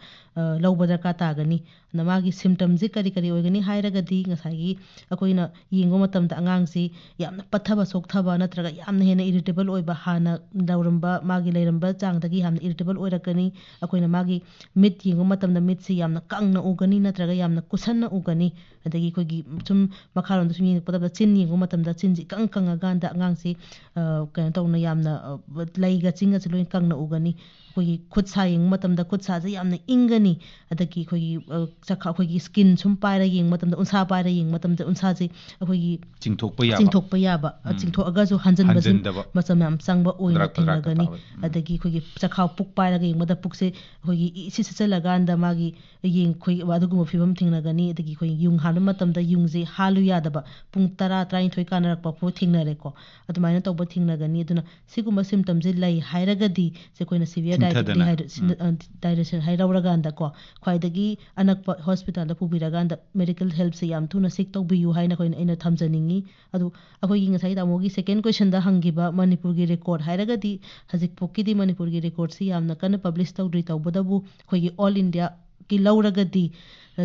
ꯂꯧꯕ ꯗꯔꯀꯥꯔ ꯇꯥꯒꯅꯤ꯫ ꯑꯗ ꯃꯥꯒꯤ ꯁꯤꯝꯇꯝꯁꯤ ꯀꯔꯤ ꯀꯔꯤ ꯑꯣꯏꯒꯅꯤ ꯍꯥꯏꯔꯒꯗꯤ ꯉꯁꯥꯏꯒꯤ ꯑꯩꯈꯣꯏꯅ ꯌꯦꯡꯕ ꯃꯇꯝꯗ ꯑꯉꯥꯡꯁꯤ ꯌꯥꯝꯅ ꯄꯠꯊꯕ ꯁꯣꯛꯊꯕ ꯅꯠꯇ꯭ꯔꯒ ꯌꯥꯝꯅ ꯍꯦꯟꯅ ꯏꯔꯤꯇꯦꯕꯜ ꯑꯣꯏꯕ, ꯍꯥꯟꯅ ꯂꯧꯔꯝꯕ ꯃꯥꯒꯤ ꯂꯩꯔꯝꯕ ꯆꯥꯡꯗꯒꯤ ꯌꯥꯝꯅ ꯏꯔꯤꯇꯦꯕꯜ ꯑꯣꯏꯔꯛꯀꯅꯤ꯫ ꯑꯩꯈꯣꯏꯅ ꯃꯥꯒꯤ ꯃꯤꯠ ꯌꯦꯡꯕ ꯃꯇꯝꯗ ꯃꯤꯠꯁꯤ ꯌꯥꯝꯅ ꯀꯪꯅ ꯎꯒꯅꯤ ꯅꯠꯇ꯭ꯔꯒ ꯌꯥꯝꯅ ꯀꯨꯁꯟꯅ ꯎꯒꯅꯤ꯫ ꯑꯗꯒꯤ ꯑꯩꯈꯣꯏꯒꯤ ꯁꯨꯝ ꯃꯈꯥꯔꯣꯝꯗ ꯁꯨꯝ ꯌꯦꯡꯉꯛꯄ ꯃꯇꯝꯗ ꯆꯤꯟ ꯌꯦꯡꯕ ꯃꯇꯝꯗ ꯆꯤꯟꯁꯤ ꯏꯀꯪ ꯀꯪꯉꯀꯥꯟꯗ ꯑꯉꯥꯡꯁꯤ ꯑ, ꯀꯩꯅꯣ ꯇꯧꯅ ꯌꯥꯝꯅ ꯑ, ꯂꯩꯒ ꯆꯤꯟꯒꯁꯦ ꯂꯣꯏ ꯀꯪꯅ ꯎꯒꯅꯤ꯫ ꯑꯩꯈꯣꯏꯒꯤ ꯈꯨꯠ ꯁꯥ ꯌꯦꯡꯕ ꯃꯇꯝꯗ ꯈꯨꯠ ꯁꯥꯁꯦ ꯌꯥꯝꯅ ꯏꯪꯒꯅꯤ꯫ ꯑꯗꯒꯤ ꯑꯩꯈꯣꯏꯒꯤ ꯑ, ꯆꯈꯥ ꯑꯩꯈꯣꯏꯒꯤ ꯁ꯭ꯀꯤꯟ ꯁꯨꯝ ꯄꯥꯏꯔ ꯌꯦꯡꯕ ꯃꯇꯝꯗ, ꯎꯟꯁꯥ ꯄꯥꯏꯔ ꯌꯦꯡꯕ ꯃꯇꯝꯗ ꯎꯟꯁꯥꯁꯦ ꯑꯩꯈꯣꯏꯒꯤ ꯆꯤꯡꯊꯣꯛꯄ ꯌꯥꯕ꯫ ꯆꯤꯡꯊꯣꯛꯄ ꯌꯥꯕ, ꯑ, ꯎꯝ꯫ ꯆꯤꯡꯊꯣꯛꯑꯒꯁꯨ ꯍꯟꯖꯤꯟꯕꯁꯨ ꯍꯟꯖꯤꯟꯗꯕ꯫ ꯃꯇꯝ ꯌꯥꯝ ꯆꯪꯕ ꯑꯣꯏꯅ ꯄꯗ꯭ꯔꯥꯛ ꯄꯗ꯭ꯔꯥꯛꯀ ꯊꯦꯡꯅꯒꯅꯤ꯫ ꯇꯥꯕ꯫ ꯎꯝ꯫ ꯑꯗꯒꯤ ꯑꯩꯈꯣꯏꯒꯤ ꯆꯈꯥꯎ ꯄꯨꯛ ꯄꯥꯏꯔꯒ ꯌꯦꯡꯕꯗ ꯄꯨꯛꯁꯦ ꯑꯩꯈꯣꯏꯒꯤ ꯏꯁꯤꯠ ꯁꯤꯠꯆꯜꯂꯀꯥꯟꯗ ꯃꯥꯒꯤ ꯌꯦꯡ ꯑꯩꯈꯣꯏ ꯑꯗꯨꯒꯨꯝꯕ ꯐꯤꯕꯝ ꯊꯦꯡꯅꯒꯅꯤ꯫ ꯑꯗꯒꯤ ꯑꯩꯈꯣꯏ ꯌꯨꯡ ꯍꯥꯟꯕ ꯃꯇꯝꯗ ꯌꯨꯡꯁꯦ ꯍꯥꯜꯂꯨ ꯌꯥꯗꯕ, ꯄꯨꯡ ꯇꯔꯥ, ꯇꯔꯥꯅꯤꯊꯣꯏ ꯀꯥꯟꯅꯔꯛꯄ ꯐꯥꯎ ꯊꯦꯡꯅꯔꯦꯀꯣ꯫ ꯑꯗꯨꯃꯥꯏꯅ ꯇꯧꯕ ꯊꯦꯡꯅꯒꯅꯤ꯫ ꯑꯗꯨꯅ ꯁꯤꯒꯨꯝꯕ ꯁꯤꯝꯇꯝꯁꯦ ꯂꯩ ꯍꯥꯏꯔꯒꯗꯤ ꯁꯦ ꯑꯩꯈꯣꯏꯅ ꯁꯤꯚꯤꯌꯔ ꯆꯤꯡꯊꯗꯅ꯫ ꯗꯥꯏꯔꯦꯁꯟ ꯎꯝ꯫ ꯗꯥꯏꯔꯦꯁꯟ ꯍꯥꯏꯔꯧꯔꯀꯥꯟꯗꯀꯣ, ꯈ꯭ꯋꯥꯏꯗꯒꯤ ꯑꯅꯛꯄ ꯍꯣꯁꯄꯤꯇꯥꯜꯗ ꯄꯨꯕꯤꯔꯀꯥꯟꯗ ꯃꯦꯗꯤꯀꯦꯜ ꯍꯦꯜꯞꯁꯦ ꯌꯥꯝ ꯊꯨꯅ ꯁꯤꯛ ꯇꯧꯕꯤꯌꯨ ꯍꯥꯏꯅ ꯑꯩꯈꯣꯏꯅ ꯑꯩꯅ ꯊꯝꯖꯅꯤꯡꯉꯤ꯫ ꯑꯗꯨ ꯑꯩꯈꯣꯏꯒꯤ ꯉꯁꯥꯏ ꯇꯥꯃꯣꯒꯤ ꯁꯦꯀꯦꯟ ꯀꯣꯏꯁꯟꯗ ꯍꯪꯈꯤꯕ ꯃꯅꯤꯄꯨꯔꯒꯤ ꯔꯦꯀꯣꯔꯠ ꯍꯥꯏꯔꯒꯗꯤ ꯍꯧꯖꯤꯛꯐꯥꯎꯀꯤꯗꯤ ꯃꯅꯤꯄꯨꯔꯒꯤ ꯔꯦꯀꯣꯔꯠꯁꯤ ꯌꯥꯝꯅ ꯀꯟꯅ ꯄꯕ꯭ꯂꯤꯁ ꯇꯧꯗ꯭ꯔꯤ꯫ ꯇꯧꯕꯇꯕꯨ ꯑꯩꯈꯣꯏꯒꯤ ꯑꯣꯜ ꯏꯟꯗꯤꯌꯥꯒꯤ ꯂꯧꯔꯒꯗꯤ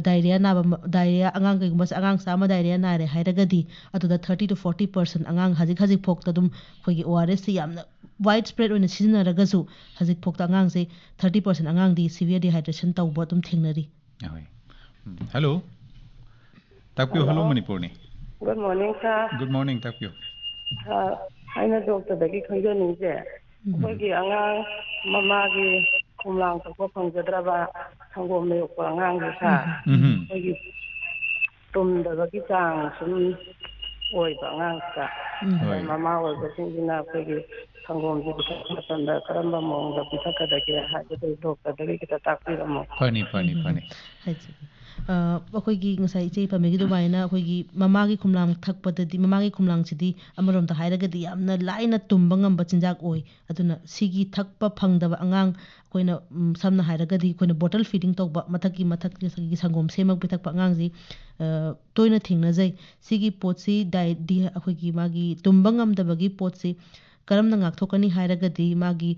ꯗꯥꯏꯔꯤꯌꯥ ꯅꯥꯕ ꯃ-, ꯗꯥꯏꯔꯤꯌꯥ ꯑꯉꯥꯡ ꯀꯩꯒꯨꯝꯕ ꯑꯉꯥꯡ ꯆꯥꯝꯃ ꯗꯥꯏꯔꯤꯌꯥ ꯅꯥꯔꯦ ꯍꯥꯏꯔꯒꯗꯤ ꯑꯗꯨꯗ ꯊꯥꯔꯇꯤ ꯇꯨ ꯐꯣꯔꯇꯤ ꯄꯥꯔꯁꯦꯟ ꯑꯉꯥꯡ ꯍꯧꯖꯤꯛ ꯍꯧꯖꯤꯛꯐꯥꯎꯗ ꯑꯗꯨꯝ ꯑꯩꯈꯣꯏꯒꯤ ꯑꯣ ꯑꯥꯔ ꯑꯦꯁꯁꯤ ꯌꯥꯝꯅ ꯋꯥꯏꯗ ꯁ꯭ꯄ꯭ꯔꯦꯗ ꯑꯣꯏꯅ ꯁꯤꯖꯤꯟꯅꯔꯒꯁꯨ ꯍꯧꯖꯤꯛꯐꯥꯎꯗ ꯑꯉꯥꯡꯁꯤ ꯊꯥꯔꯇꯤ ꯄꯥꯔꯁꯦꯟ ꯑꯉꯥꯡꯗꯤ ꯁꯤꯚꯤꯌꯔ ꯗꯤꯍꯥꯏꯗ꯭ꯔꯦꯁꯟ ꯇꯧꯕ ꯑꯗꯨꯝ ꯊꯦꯡꯅꯔꯤ꯫ ꯑꯍꯣꯏ꯫ ꯎꯝ, ꯍꯜꯂꯣ꯫ ꯇꯥꯛꯄꯤꯌꯨ, ꯍꯜꯂꯣ, ꯍꯜꯂꯣ꯫ ꯃꯅꯤꯄꯨꯔꯅꯤ꯫ ꯒꯨꯗ ꯃꯣꯔꯅꯤꯡ, ꯁꯥꯔ꯫ ꯒꯨꯗ ꯃꯣꯔꯅꯤꯡ, ꯇꯥꯛꯄꯤꯌꯨ꯫ ꯁꯥꯔ, ꯑꯩꯅ ꯗꯣꯛꯇꯔꯗꯒꯤ ꯈꯪꯖꯅꯤꯡꯁꯦ, ꯎꯝ꯫ ꯑꯩꯈꯣꯏꯒꯤ ꯑꯉꯥꯡ ꯃꯃꯥꯒꯤ ꯈꯣꯝꯂꯥꯡ ꯊꯣꯛꯄ ꯐꯪꯖꯗ꯭ꯔꯕ ꯁꯪꯒꯣꯝ ꯂꯩꯔꯛꯄ ꯑꯉꯥꯡꯁꯦ, ꯁꯥꯔ, ꯎꯝ꯫ ꯑꯩꯈꯣꯏꯒꯤ ꯇꯨꯝꯗꯕꯒꯤ ꯆꯥꯡ ꯁꯨꯝ ꯑꯣꯏꯕ ꯑꯉꯥꯡꯁꯤꯗ꯫ ꯎꯝ꯫ ꯑꯗ ꯍꯣꯏ꯫ ꯃꯃꯥ ꯑꯣꯏꯕꯁꯤꯡꯁꯤꯅ ꯑꯩꯈꯣꯏꯒꯤ ꯁꯪꯒꯣꯝꯁꯦ ꯄꯤꯊꯛꯄ ꯃꯇꯝꯗ ꯀꯔꯝꯕ ꯃꯑꯣꯡꯗ ꯄꯤꯊꯛꯀꯗꯒꯦ ꯍꯥꯏꯕꯗꯨ ꯗꯣꯛꯇꯔꯗꯒꯤ ꯈꯤꯇ ꯇꯥꯛꯄꯤꯔꯝꯃꯣ꯫ ꯐꯅꯤ, ꯐꯅꯤ, ꯎꯝ, ꯎꯝ, ꯐꯅꯤ꯫ ꯎꯝ꯫ ꯍꯥꯏꯖꯒꯦ꯫ ꯑ, ꯑꯩꯈꯣꯏꯒꯤ ꯉꯁꯥꯏ ꯏꯆꯦ ꯄꯟꯕꯤꯈꯤꯕ ꯑꯗꯨꯃꯥꯏꯅ ꯑꯩꯈꯣꯏꯒꯤ ꯃꯃꯥꯒꯤ ꯈꯨꯝꯂꯥꯡ ꯊꯛꯄꯗꯗꯤ, ꯃꯃꯥꯒꯤ ꯈꯨꯝꯂꯥꯡꯁꯤꯗꯤ ꯑꯃꯔꯣꯝꯗ ꯍꯥꯏꯔꯒꯗꯤ ꯌꯥꯝꯅ ꯂꯥꯏꯅ ꯇꯨꯝꯕ ꯉꯝꯕ ꯆꯤꯟꯖꯥꯛ ꯑꯣꯏ꯫ ꯑꯗꯨꯅ ꯁꯤꯒꯤ ꯊꯛꯄ ꯐꯪꯗꯕ ꯑꯉꯥꯡ ꯑꯩꯈꯣꯏꯅ, ꯎꯝ, ꯁꯝꯅ ꯍꯥꯏꯔꯒꯗꯤ ꯑꯩꯈꯣꯏꯅ bottle feeding ꯇꯧꯕ, ꯃꯊꯛꯀꯤ, ꯃꯊꯛꯀꯤ ꯁꯪꯒꯣꯝ ꯁꯦꯝꯃꯒ ꯄꯤꯊꯛꯄ ꯑꯉꯥꯡꯁꯤ, ꯑ, ꯇꯣꯏꯅ ꯊꯦꯡꯅꯖꯩ꯫ ꯁꯤꯒꯤ ꯄꯣꯠꯁꯤ diet ꯗꯤ ꯑꯩꯈꯣꯏꯒꯤ ꯃꯥꯒꯤ ꯇꯨꯝꯕ ꯉꯝꯗꯕꯒꯤ ꯄꯣꯠꯁꯤ ꯀꯔꯝꯅ ꯉꯥꯛꯊꯣꯛꯀꯅꯤ ꯍꯥꯏꯔꯒꯗꯤ ꯃꯥꯒꯤ,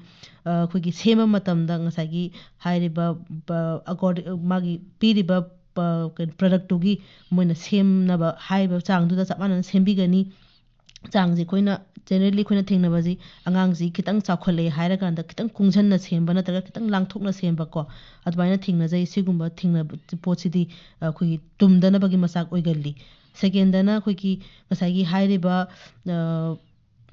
ꯑ, ꯑꯩꯈꯣꯏꯒꯤ ꯁꯦꯝꯕ ꯃꯇꯝꯗ ꯉꯁꯥꯏꯒꯤ ꯍꯥꯏꯔꯤꯕ, ꯕ-, according ꯃꯥꯒꯤ ꯄꯤꯔꯤꯕ, ꯄ-, ꯀꯩꯅꯣ, product ꯇꯨꯒꯤ ꯃꯣꯏꯅ ꯁꯦꯝꯅꯕ ꯍꯥꯏꯔꯤꯕ ꯆꯥꯡꯗꯨꯗ ꯆꯞ ꯃꯥꯟꯅꯅ ꯁꯦꯝꯕꯤꯒꯅꯤ꯫ ꯆꯥꯡꯁꯤ ꯑꯩꯈꯣꯏꯅ generally ꯑꯩꯈꯣꯏꯅ ꯊꯦꯡꯅꯕꯁꯤ ꯑꯉꯥꯡꯁꯤ ꯈꯤꯇꯪ ꯆꯥꯎꯈꯠꯂꯛꯑꯦ ꯍꯥꯏꯔꯀꯥꯟꯗ ꯈꯤꯇꯪ ꯀꯨꯡꯁꯟꯅ ꯁꯦꯝꯕ ꯅꯠꯇ꯭ꯔꯒ ꯈꯤꯇꯪ ꯂꯥꯡꯊꯣꯛꯅ ꯁꯦꯝꯕꯀꯣ, ꯑꯗꯨꯃꯥꯏꯅ ꯊꯦꯡꯅꯖꯩ꯫ ꯁꯤꯒꯨꯝꯕ ꯊꯦꯡꯅꯕ ꯄꯣꯠꯁꯤꯗꯤ ꯑꯩꯈꯣꯏꯒꯤ ꯇꯨꯝꯗꯅꯕꯒꯤ ꯃꯆꯥꯛ ꯑꯣꯏꯒꯜꯂꯤ꯫ Second ꯗꯅ ꯑꯩꯈꯣꯏꯒꯤ ꯉꯁꯥꯏꯒꯤ ꯍꯥꯏꯔꯤꯕ, ꯑ,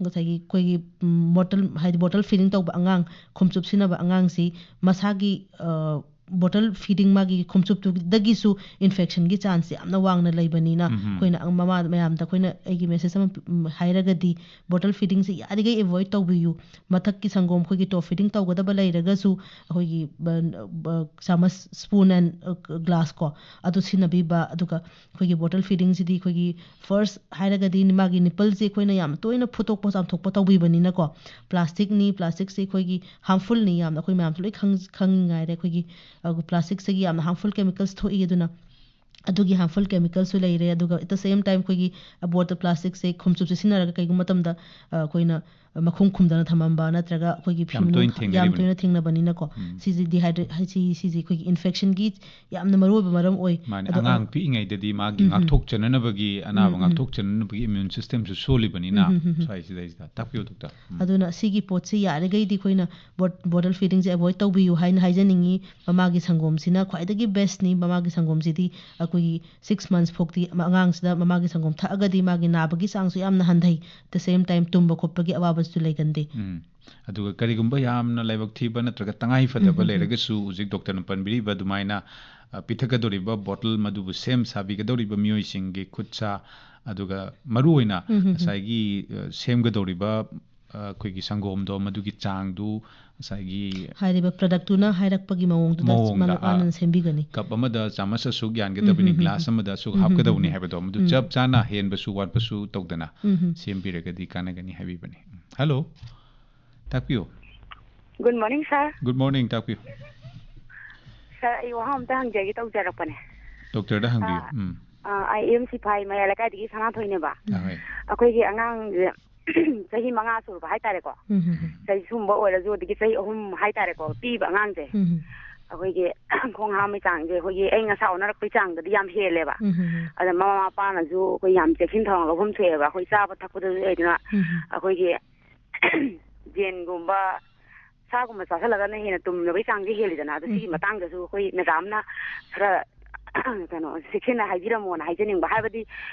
ꯉꯁꯥꯏꯒꯤ ꯑꯩꯈꯣꯏꯒꯤ, ꯎꯝ, bottle, ꯍꯥꯏꯗꯤ bottle feeding ꯇꯧꯕ ꯑꯉꯥꯡ, ꯈꯣꯝꯆꯨꯞ ꯁꯤꯖꯤꯟꯅꯕ ꯑꯉꯥꯡꯁꯤ ꯃꯁꯥꯒꯤ, ꯑ, bottle feeding ꯃꯥꯒꯤ ꯈꯣꯝꯆꯨꯞꯇꯨꯗꯒꯤꯁꯨ infection ꯒꯤ chance ꯌꯥꯝꯅ ꯋꯥꯡꯅ ꯂꯩꯕꯅꯤꯅ, ꯎꯝ ꯍꯝ꯫ ꯑꯩꯈꯣꯏꯅ ꯃꯃꯥ ꯃꯌꯥꯝꯗ ꯑꯩꯈꯣꯏꯅ ꯑꯩꯒꯤ message ꯑꯃ, ꯎꯝ, ꯍꯥꯏꯔꯒꯗꯤ bottle feeding ꯁꯦ ꯌꯥꯔꯤꯈꯩ avoid ꯇꯧꯕꯤꯌꯨ꯫ ꯃꯊꯛꯀꯤ ꯁꯪꯒꯣꯝ ꯑꯩꯈꯣꯏꯒꯤ top feeding ꯇꯧꯒꯗꯕ ꯂꯩꯔꯒꯁꯨ ꯑꯩꯈꯣꯏꯒꯤ ꯕ-, ꯕ-, ꯆꯥꯃꯁ, spoon and, ꯑ, glass ꯀꯣ, ꯑꯗꯨ ꯁꯤꯖꯤꯟꯅꯕꯤꯕ꯫ ꯑꯗꯨꯒ ꯑꯩꯈꯣꯏꯒꯤ bottle feeding ꯁꯤꯗꯤ ꯑꯩꯈꯣꯏꯒꯤ first ꯍꯥꯏꯔꯒꯗꯤ ꯃꯥꯒꯤ nipple ꯁꯦ ꯑꯩꯈꯣꯏꯅ ꯌꯥꯝ ꯇꯣꯏꯅ ꯐꯨꯠꯇꯣꯛꯄ ꯆꯥꯝꯊꯣꯛꯄ ꯇꯧꯕꯤꯕꯅꯤꯅꯀꯣ, plastic ꯅꯤ, plastic ꯁꯦ ꯑꯩꯈꯣꯏꯒꯤ harmful ꯅꯤ ꯌꯥꯝꯅ, ꯑꯩꯈꯣꯏ ꯃꯌꯥꯝꯁꯨ ꯂꯣꯏ ꯈꯪ-, ꯈꯪꯉꯤ ꯉꯥꯏꯔꯦ꯫ ꯑꯩꯈꯣꯏꯒꯤ, ꯑ, plastic ꯁꯤꯒꯤ ꯌꯥꯝꯅ harmful chemicals ꯊꯣꯛꯏ꯫ ꯑꯗꯨꯅ ꯑꯗꯨꯒꯤ harmful chemicals ꯁꯨ ꯂꯩꯔꯦ꯫ ꯑꯗꯨꯒ at the same time ꯑꯩꯈꯣꯏꯒꯤ bottle plastic ꯁꯦ ꯈꯣꯝꯆꯨꯞꯁꯦ ꯁꯤꯖꯤꯟꯅꯔꯒ ꯀꯩꯒꯨꯝꯕ ꯃꯇꯝꯗ, ꯑ, ꯑꯩꯈꯣꯏꯅ ꯃꯈꯣꯡ ꯈꯨꯝꯗꯅ ꯊꯝꯃꯝꯕ ꯅꯠꯇ꯭ꯔꯒ ꯑꯩꯈꯣꯏꯒꯤ ꯐꯤ ꯌꯥꯝ ꯃꯅꯨꯡ ꯇꯣꯏꯅ ꯊ-, ꯌꯥꯝ ꯊꯦꯡꯅꯔꯤꯕꯅꯤ꯫ ꯇꯣꯏꯅ ꯊꯦꯡꯅꯕꯅꯤꯅꯀꯣ, ꯎꯝ꯫ ꯁꯤꯁꯦ dehydra-, ꯍꯥꯏ-, ꯁꯤ-, ꯁꯤꯁꯦ ꯑꯩꯈꯣꯏꯒꯤ infection ꯒꯤ ꯌꯥꯝꯅ ꯃꯔꯨꯑꯣꯏꯕ ꯃꯔꯝ ꯑꯣꯏ꯫ ꯃꯥꯅꯦ, ꯑꯗꯣ ꯑꯉꯥꯡ ꯑꯉꯥꯡ ꯄꯤꯛꯏꯉꯩꯗꯗꯤ ꯃꯥꯒꯤ ꯎꯝ, ꯎꯝ꯫ ꯉꯥꯛꯊꯣꯛꯆꯅꯅꯕꯒꯤ, ꯑꯅꯥꯕ ꯎꯝ, ꯎꯝ꯫ ꯉꯥꯛꯊꯣꯛꯆꯅꯅꯕꯒꯤ immune system ꯁꯨ ꯁꯣꯜꯂꯤꯕꯅꯤꯅ, ꯎꯝ, ꯎꯝ, ꯎꯝ, ꯎꯝ꯫ ꯁ꯭ꯋꯥꯏꯁꯤꯗꯩꯁꯤꯗ ꯇꯥꯛꯄꯤꯌꯨ, doctor꯫ ꯎꯝ꯫ ꯑꯗꯨꯅ ꯁꯤꯒꯤ ꯄꯣꯠꯁꯤ ꯌꯥꯔꯤꯈꯩꯗꯤ ꯑꯩꯈꯣꯏꯅ bot-, bottle feeding ꯁꯦ avoid ꯇꯧꯕꯤꯌꯨ ꯍꯥꯏꯅ ꯍꯥꯏꯖꯅꯤꯡꯉꯤ꯫ ꯃꯃꯥꯒꯤ ꯁꯪꯒꯣꯝꯁꯤꯅ ꯈ꯭ꯋꯥꯏꯗꯒꯤ best ꯅꯤ꯫ ꯃꯃꯥꯒꯤ ꯁꯪꯒꯣꯝꯁꯤꯗꯤ ꯑꯩꯈꯣꯏꯒꯤ six months ꯐꯥꯎꯗꯤ ꯑꯃ-, ꯑꯉꯥꯡꯁꯤꯗ ꯃꯃꯥꯒꯤ ꯁꯪꯒꯣꯝ ꯊꯛꯑꯒꯗꯤ ꯃꯥꯒꯤ ꯅꯥꯕꯒꯤ ꯆꯥꯡꯁꯨ ꯌꯥꯝꯅ ꯍꯟꯊꯩ꯫ At the same time ꯇꯨꯝꯕ ꯈꯣꯠꯄꯒꯤ ꯑꯋꯥꯕꯁꯨ ꯂꯩꯒꯟꯗꯦ꯫ ꯎꯝ꯫ ꯑꯗꯨꯒ ꯀꯔꯤꯒꯨꯝꯕ ꯌꯥꯝꯅ ꯂꯥꯏꯕꯛ ꯊꯤꯕ ꯅꯠꯇ꯭ꯔꯒ ꯇꯉꯥꯏ ꯐꯗꯕ ꯎꯝ, ꯎꯝ, ꯎꯝ꯫ ꯂꯩꯔꯒꯁꯨ, ꯍꯧꯖꯤꯛ doctor ꯅ ꯄꯟꯕꯤꯔꯤꯕ ꯑꯗꯨꯃꯥꯏꯅ, ꯑ, ꯄꯤꯊꯛꯀꯗꯧꯔꯤꯕ bottle ꯃꯗꯨꯕꯨ ꯁꯦꯝ ꯁꯥꯕꯤꯒꯗꯧꯔꯤꯕ ꯃꯤꯑꯣꯏꯁꯤꯡꯒꯤ ꯈꯨꯠ ꯁꯥ, ꯑꯗꯨꯒ ꯃꯔꯨꯑꯣꯏꯅ ꯎꯝ, ꯎꯝ, ꯎꯝ꯫ ꯉꯁꯥꯏꯒꯤ, ꯑ, ꯁꯦꯝꯒꯗꯧꯔꯤꯕ ꯑ, ꯑꯩꯈꯣꯏꯒꯤ ꯁꯪꯒꯣꯝꯗꯣ ꯃꯗꯨꯒꯤ ꯆꯥꯡꯗꯨ ꯉꯁꯥꯏꯒꯤ ꯍꯥꯏꯔꯤꯕ ꯄ꯭ꯔꯗꯛꯇꯨꯅ ꯍꯥꯏꯔꯛꯄꯒꯤ ꯃꯑꯣꯡꯗꯨꯗ ꯃꯑꯣꯡꯗ, ꯃꯥꯅ ꯑꯥ꯫ ꯁꯦꯝꯕꯤꯒꯅꯤ꯫ ꯀꯞ ꯑꯃꯗ ꯆꯥꯃꯁ ꯑꯁꯨꯛ ꯌꯥꯟꯒꯗꯕꯅꯤ, ꯎꯝ, ꯎꯝ, ꯒ꯭ꯂꯥꯁ ꯎꯝ, ꯑꯃꯗ ꯑꯁꯨꯛ ꯎꯝ, ꯎꯝ, ꯍꯥꯞꯀꯗꯕꯅꯤ ꯎꯝ꯫ ꯍꯥꯏꯕꯗꯣ ꯑꯗꯨ ꯎꯝ꯫ ꯆꯞ ꯆꯥꯅ ꯍꯦꯟꯕꯁꯨ ꯋꯥꯠꯄꯁꯨ ꯇꯧꯗꯅ ꯎꯝ, ꯎꯝ꯫ ꯁꯦꯝꯕꯤꯔꯒꯗꯤ ꯀꯥꯟꯅꯒꯅꯤ ꯍꯥꯏꯕꯤꯕꯅꯤ꯫ ꯎꯝ꯫ ꯍꯜꯂꯣ, ꯇꯥꯛꯄꯤꯌꯨ꯫ Good morning, sir. Good morning, ꯇꯥꯛꯄꯤꯌꯨ꯫ Sir, ꯑꯩ ꯋꯥꯍꯪ ꯑꯝꯇ ꯍꯪꯖꯒꯦ ꯇꯧꯖꯔꯛꯄꯅꯦ꯫ ꯗꯣꯛꯇꯔꯗ ꯍꯪꯕꯤꯌꯨ꯫ ꯑꯥ꯫ ꯎꯝ꯫ ꯑꯥ, ꯑꯩ ꯑꯦꯝ ꯁꯤꯐꯥꯏ ꯃꯌꯥꯏ ꯂꯩꯀꯥꯏꯗꯒꯤ ꯁꯅꯥꯊꯣꯏꯅꯦꯕ꯫ ꯑꯍꯣꯏ꯫ ꯑꯩꯈꯣꯏꯒꯤ ꯑꯉꯥꯡꯁꯦ ꯆꯍꯤ ꯃꯉꯥ ꯁꯨꯔꯕ ꯍꯥꯏꯇꯥꯔꯦꯀꯣ꯫ ꯎꯝ, ꯎꯝ, ꯎꯝ꯫ ꯆꯍꯤ ꯁꯨꯝꯕ ꯑꯣꯏꯔꯁꯨ, ꯑꯗꯒꯤ ꯆꯍꯤ ꯑꯍꯨꯝ ꯍꯥꯏꯇꯥꯔꯦꯀꯣ, ꯄꯤꯕ ꯑꯉꯥꯡꯁꯦ꯫ ꯎꯝ, ꯎꯝ꯫ ꯑꯩꯈꯣꯏꯒꯤ ꯈꯣꯡ ꯍꯥꯝꯕꯒꯤ ꯆꯥꯡꯁꯦ ꯑꯩꯈꯣꯏꯒꯤ ꯑꯏꯪ ꯑꯁꯥ ꯑꯣꯟꯅꯔꯛꯄꯒꯤ ꯆꯥꯡꯗꯗꯤ ꯌꯥꯝ ꯍꯦꯜꯂꯦꯕ꯫ ꯎꯝ, ꯎꯝ, ꯎꯝ꯫ ꯑꯗ ꯃꯃꯥ ꯃꯄꯥꯅꯁꯨ ꯑꯩꯈꯣꯏ ꯌꯥꯝ ꯆꯦꯛꯁꯤꯟ ꯊꯧꯔꯥꯡ ꯂꯧꯐꯝ ꯊꯣꯛꯑꯦꯕ꯫ ꯑꯩꯈꯣꯏ ꯆꯥꯕ ꯊꯛꯄꯗꯁꯨ ꯂꯩꯗꯅ ꯎꯝ, ꯎꯝ꯫ ꯑꯩꯈꯣꯏꯒꯤ ꯌꯦꯟꯒꯨꯝꯕ, ꯁꯥꯒꯨꯝꯕ ꯆꯥꯁꯤꯜꯂꯒꯅ ꯍꯦꯟꯅ ꯇꯨꯝꯅꯕꯒꯤ ꯆꯥꯡꯁꯦ ꯍꯦꯜꯂꯤꯗꯅ꯫ ꯑꯗꯣ ꯁꯤꯒꯤ ꯎꯝ꯫ ꯃꯇꯥꯡꯗꯁꯨ ꯑꯩꯈꯣꯏ ꯃꯦꯗꯥꯝꯅ ꯈꯔ ꯀꯩꯅꯣ ꯆꯦꯛꯁꯤꯟꯅ ꯍꯥꯏꯕꯤꯔꯝꯃꯣꯅ ꯍꯥꯏꯖꯅꯤꯡꯕ꯫ ꯍꯥꯏꯕꯗꯤ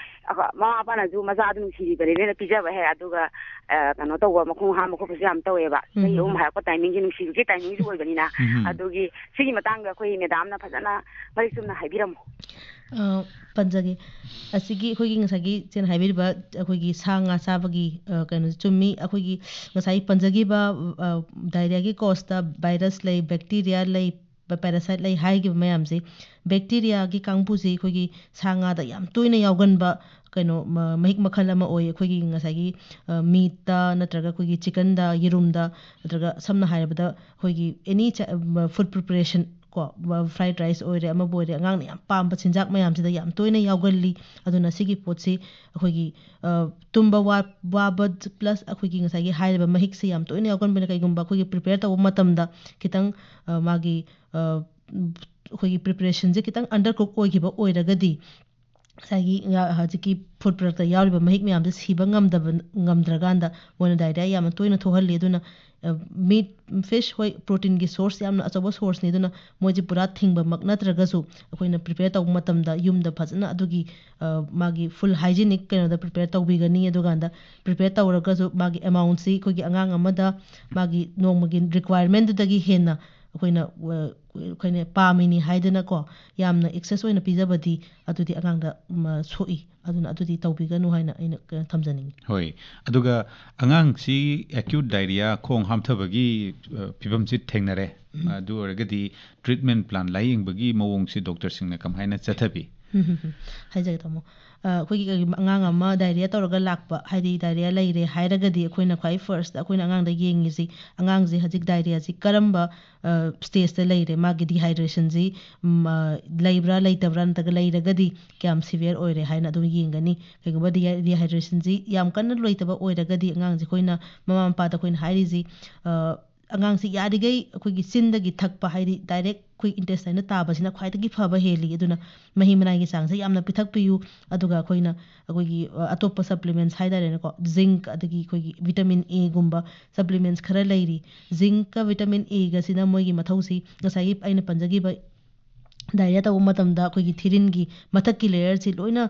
ꯑꯩꯈꯣꯏ ꯃꯃꯥ ꯃꯄꯥꯅꯁꯨ ꯃꯆꯥꯗꯨ ꯅꯨꯡꯁꯤꯕꯤꯕꯅꯤꯅ ꯄꯤꯖꯕ ꯍꯦꯛ, ꯑꯗꯨꯒ ꯑ, ꯀꯩꯅꯣ ꯇꯧꯕ, ꯃꯈꯣꯡ ꯍꯥꯝꯕ ꯈꯣꯠꯄꯁꯨ ꯌꯥꯝ ꯇꯧꯋꯦꯕ꯫ ꯆꯍꯤ ꯎꯝ꯫ ꯑꯍꯨꯝ ꯍꯥꯏꯔꯛꯄ ꯇꯥꯏꯃꯤꯡꯁꯦ ꯅꯨꯡꯁꯤꯕꯒꯤ ꯇꯥꯏꯃꯤꯡꯁꯨ ꯑꯣꯏꯕꯅꯤꯅ꯫ ꯎꯝ꯫ ꯑꯗꯨꯒꯤ ꯁꯤꯒꯤ ꯃꯇꯥꯡꯗ ꯑꯩꯈꯣꯏ ꯃꯦꯗꯥꯝꯅ ꯐꯖꯅ ꯃꯔꯤꯛ ꯆꯨꯝꯅ ꯍꯥꯏꯕꯤꯔꯝꯃꯣ꯫ ꯑ, ꯄꯟꯖꯒꯦ꯫ ꯑꯁꯤꯒꯤ ꯑꯩꯈꯣꯏꯒꯤ ꯉꯁꯥꯏꯒꯤ ꯏꯆꯦꯅ ꯍꯥꯏꯕꯤꯔꯤꯕ ꯑꯩꯈꯣꯏꯒꯤ ꯁꯥ ꯉꯥ ꯆꯥꯕꯒꯤ, ꯑ, ꯀꯩꯅꯣꯁꯦ ꯆꯨꯝꯃꯤ꯫ ꯑꯩꯈꯣꯏꯒꯤ ꯉꯁꯥꯏ ꯄꯟꯖꯈꯤꯕ, ꯑ, diarrhea ꯒꯤ cause ꯇ virus ꯂꯩ, bacteria ꯂꯩ, parasite ꯂꯩ ꯍꯥꯏꯈꯤꯕ ꯃꯌꯥꯝꯁꯦ, bacteria ꯒꯤ ꯀꯥꯡꯕꯨꯁꯤ ꯑꯩꯈꯣꯏꯒꯤ ꯁꯥ ꯉꯥꯗ ꯌꯥꯝ ꯇꯣꯏꯅ ꯌꯥꯎꯒꯟꯕ ꯀꯩꯅꯣ, ꯃ-, ꯃꯍꯤꯛ ꯃꯈꯜ ꯑꯃ ꯑꯣꯏ꯫ ꯑꯩꯈꯣꯏꯒꯤ ꯉꯁꯥꯏꯒꯤ, ꯑ, meat ꯇ ꯅꯠꯇ꯭ꯔꯒ ꯑꯩꯈꯣꯏꯒꯤ chicken ꯗ, ꯌꯦꯔꯨꯝꯗ, ꯅꯠꯇ꯭ꯔꯒ ꯁꯝꯅ ꯍꯥꯏꯔꯕꯗ ꯑꯩꯈꯣꯏꯒꯤ any ꯆ-, ꯃ-, food preparation ꯀꯣ, ꯃ-, fried rice ꯑꯣꯏꯔꯦ, ꯑꯃꯕꯨ ꯑꯣꯏꯔꯦ, ꯑꯉꯥꯡꯅ ꯌꯥꯝ ꯄꯥꯝꯕ ꯆꯤꯟꯖꯥꯛ ꯃꯌꯥꯝꯁꯤꯗ ꯌꯥꯝ ꯇꯣꯏꯅ ꯌꯥꯎꯒꯜꯂꯤ꯫ ꯑꯗꯨꯅ ꯁꯤꯒꯤ ꯄꯣꯠꯁꯤ ꯑꯩꯈꯣꯏꯒꯤ, ꯑ, ꯇꯨꯝꯕ ꯋꯥ-, ꯋꯥꯕ plus ꯑꯩꯈꯣꯏꯒꯤ ꯉꯁꯥꯏꯒꯤ ꯍꯥꯏꯔꯤꯕ ꯃꯍꯤꯛꯁꯤ ꯌꯥꯝ ꯇꯣꯏꯅ ꯌꯥꯎꯒꯟꯕꯅ ꯀꯩꯒꯨꯝꯕ ꯑꯩꯈꯣꯏꯒꯤ prepare ꯇꯧꯕ ꯃꯇꯝꯗ ꯈꯤꯇꯪ, ꯑ, ꯃꯥꯒꯤ, ꯑ, ꯑꯩꯈꯣꯏꯒꯤ preparation ꯁꯦ ꯈꯤꯇꯪ undercook ꯑꯣꯏꯈꯤꯕ ꯑꯣꯏꯔꯒꯗꯤ ꯉꯁꯥꯏꯒꯤ ꯉꯥ-, ꯍꯧꯖꯤꯛꯀꯤ food product ꯇ ꯌꯥꯎꯔꯤꯕ ꯃꯍꯤꯛ ꯃꯌꯥꯝꯁꯦ ꯁꯤꯕ ꯉꯝꯗꯕ, ꯉꯝꯗ꯭ꯔꯀꯥꯟꯗ ꯃꯣꯏꯅ diarrhea ꯌꯥꯝꯅ ꯇꯣꯏꯅ ꯊꯣꯛꯍꯜꯂꯤ꯫ ꯑꯗꯨꯅ, ꯑ, meat, fish, ꯍꯣꯏ, protein ꯒꯤ source ꯌꯥꯝꯅ ꯑꯆꯧꯕ source ꯅꯤ꯫ ꯑꯗꯨꯅ ꯃꯣꯏꯁꯦ ꯄꯨꯔꯥ ꯊꯤꯡꯕꯃꯛ ꯅꯠꯇ꯭ꯔꯒꯁꯨ ꯑꯩꯈꯣꯏꯅ prepare ꯇꯧꯕ ꯃꯇꯝꯗ ꯌꯨꯝꯗ ꯐꯖꯅ ꯑꯗꯨꯒꯤ, ꯑ, ꯃꯥꯒꯤ full hygienic ꯀꯩꯅꯣꯗ prepare ꯇꯧꯕꯤꯒꯅꯤ꯫ ꯑꯗꯨꯀꯥꯟꯗ prepare ꯇꯧꯔꯒꯁꯨ ꯃꯥꯒꯤ amount ꯁꯤ ꯑꯩꯈꯣꯏꯒꯤ ꯑꯉꯥꯡ ꯑꯃꯗ ꯃꯥꯒꯤ ꯅꯣꯡꯃꯒꯤ requirement ꯗꯨꯗꯒꯤ ꯍꯦꯟꯅ ꯑꯩꯈꯣꯏꯅ ꯑ, ꯑꯩꯈꯣꯏꯅ ꯄꯥꯝꯃꯤꯅꯤ ꯍꯥꯏꯗꯅꯀꯣ, ꯌꯥꯝꯅ ꯑꯦꯛꯁꯦꯁ ꯑꯣꯏꯅ ꯄꯤꯖꯕꯗꯤ ꯑꯗꯨꯗꯤ ꯑꯉꯥꯡꯗ ꯃ, ꯁꯣꯛꯏ꯫ ꯑꯗꯨꯅ ꯑꯗꯨꯗꯤ ꯇꯧꯕꯤꯒꯅꯨ ꯍꯥꯏꯅ ꯑꯩꯅ ꯀ- ꯊꯝꯖꯅꯤꯡꯉꯤ꯫ ꯍꯣꯏ꯫ ꯑꯗꯨꯒ ꯑꯉꯥꯡꯁꯤ ꯑꯦꯀ꯭ꯌꯨꯠ ꯗꯥꯏꯔꯤꯌꯥ, ꯈꯣꯡ ꯍꯥꯝꯊꯕꯒꯤ ꯑ, ꯐꯤꯕꯝꯁꯤ ꯊꯦꯡꯅꯔꯦ꯫ ꯑꯗꯨ ꯑꯣꯏꯔꯒꯗꯤ ꯇ꯭ꯔꯤꯠꯃꯦꯟ ꯄ꯭ꯂꯥꯟ, ꯂꯥꯏꯌꯦꯡꯕꯒꯤ ꯃꯑꯣꯡꯁꯤ ꯗꯣꯛꯇꯔꯁꯤꯡꯅ ꯀꯃꯥꯏꯅ ꯆꯠꯊꯕꯤ? ꯍꯥꯏꯖꯒꯦ ꯇꯥꯃꯣ꯫ ꯑ, ꯑꯩꯈꯣꯏꯒꯤ ꯀꯔꯤꯒꯨꯝꯕ ꯑꯉꯥꯡ ꯑꯃ ꯗꯥꯏꯔꯤꯌꯥ ꯇꯧꯔꯒ ꯂꯥꯛꯄ, ꯍꯥꯏꯗꯤ ꯗꯥꯏꯔꯤꯌꯥ ꯂꯩꯔꯦ ꯍꯥꯏꯔꯒꯗꯤ ꯑꯩꯈꯣꯏꯅ ꯈ꯭ꯋꯥꯏ ꯐꯥꯔꯁꯇ ꯑꯩꯈꯣꯏꯅ ꯑꯉꯥꯡꯗ ꯌꯦꯡꯉꯤꯁꯤ, ꯑꯉꯥꯡꯁꯦ ꯍꯧꯖꯤꯛ ꯗꯥꯏꯔꯤꯌꯥꯁꯤ ꯀꯔꯝꯕ ꯁ꯭ꯇꯦꯖꯇ ꯂꯩꯔꯦ, ꯃꯥꯒꯤ ꯗꯤꯍꯥꯏꯗ꯭ꯔꯦꯁꯟꯁꯤ ꯂꯩꯕ꯭ꯔꯥ ꯂꯩꯇꯕ꯭ꯔꯥ, ꯅꯠꯇ꯭ꯔꯒ ꯂꯩꯔꯒꯗꯤ ꯀꯌꯥꯝ ꯁꯤꯚꯤꯌꯔ ꯑꯣꯏꯔꯦ ꯍꯥꯏꯅ ꯑꯗꯨꯝ ꯌꯦꯡꯒꯅꯤ꯫ ꯀꯩꯒꯨꯝꯕ ꯗꯤꯍꯥꯏꯗ꯭ꯔꯦꯁꯟꯁꯤ ꯌꯥꯝ ꯀꯟꯅ ꯂꯩꯇꯕ ꯑꯣꯏꯔꯒꯗꯤ ꯑꯉꯥꯡꯁꯦ ꯑꯩꯈꯣꯏꯅ ꯃꯃꯥ ꯃꯄꯥꯗ ꯑꯩꯈꯣꯏꯅ ꯍꯥꯏꯔꯤꯁꯤ, ꯑ, ꯑꯉꯥꯡꯁꯤ ꯌꯥꯔꯤꯈꯩ ꯑꯩꯈꯣꯏꯒꯤ ꯆꯤꯟꯗꯒꯤ ꯊꯛꯄ, ꯍꯥꯏꯗꯤ ꯗꯥꯏꯔꯦꯛ ꯑꯩꯈꯣꯏ ꯏꯟꯇꯦꯁꯇꯥꯏꯟꯗ ꯇꯥꯕꯁꯤꯅ ꯈ꯭ꯋꯥꯏꯗꯒꯤ ꯐꯕ ꯍꯦꯜꯂꯤ꯫ ꯑꯗꯨꯅ ꯃꯍꯤ ꯃꯅꯥꯏꯒꯤ ꯆꯥꯡꯁꯦ ꯌꯥꯝꯅ ꯄꯤꯊꯛꯄꯤꯌꯨ꯫ ꯑꯗꯨꯒ ꯑꯩꯈꯣꯏꯅ ꯑꯩꯈꯣꯏꯒꯤ ꯑ, ꯑꯇꯣꯞꯄ ꯁꯄ꯭ꯂꯤꯃꯦꯟꯠꯁ ꯍꯥꯏꯇꯥꯔꯦꯅꯦꯀꯣ, ꯖꯤꯡꯛ ꯑꯗꯒꯤ ꯑꯩꯈꯣꯏꯒꯤ ꯚꯤꯇꯥꯃꯤꯟ ꯑꯦꯒꯨꯝꯕ ꯁꯄ꯭ꯂꯤꯃꯦꯟꯠꯁ ꯈꯔ ꯂꯩꯔꯤ꯫ ꯖꯤꯡꯛꯀ ꯚꯤꯇꯥꯃꯤꯟ ꯑꯦꯒꯁꯤꯅ ꯃꯣꯏꯒꯤ ꯃꯊꯧꯁꯤ ꯉꯁꯥꯏꯒꯤ ꯑꯩꯅ ꯄꯟꯖꯈꯤꯕ ꯗꯥꯏꯔꯤꯌꯥ ꯇꯧꯕ ꯃꯇꯝꯗ ꯑꯩꯈꯣꯏꯒꯤ ꯊꯤꯔꯤꯟꯒꯤ ꯃꯊꯛꯀꯤ ꯂꯦꯌꯔꯁꯤ ꯂꯣꯏꯅ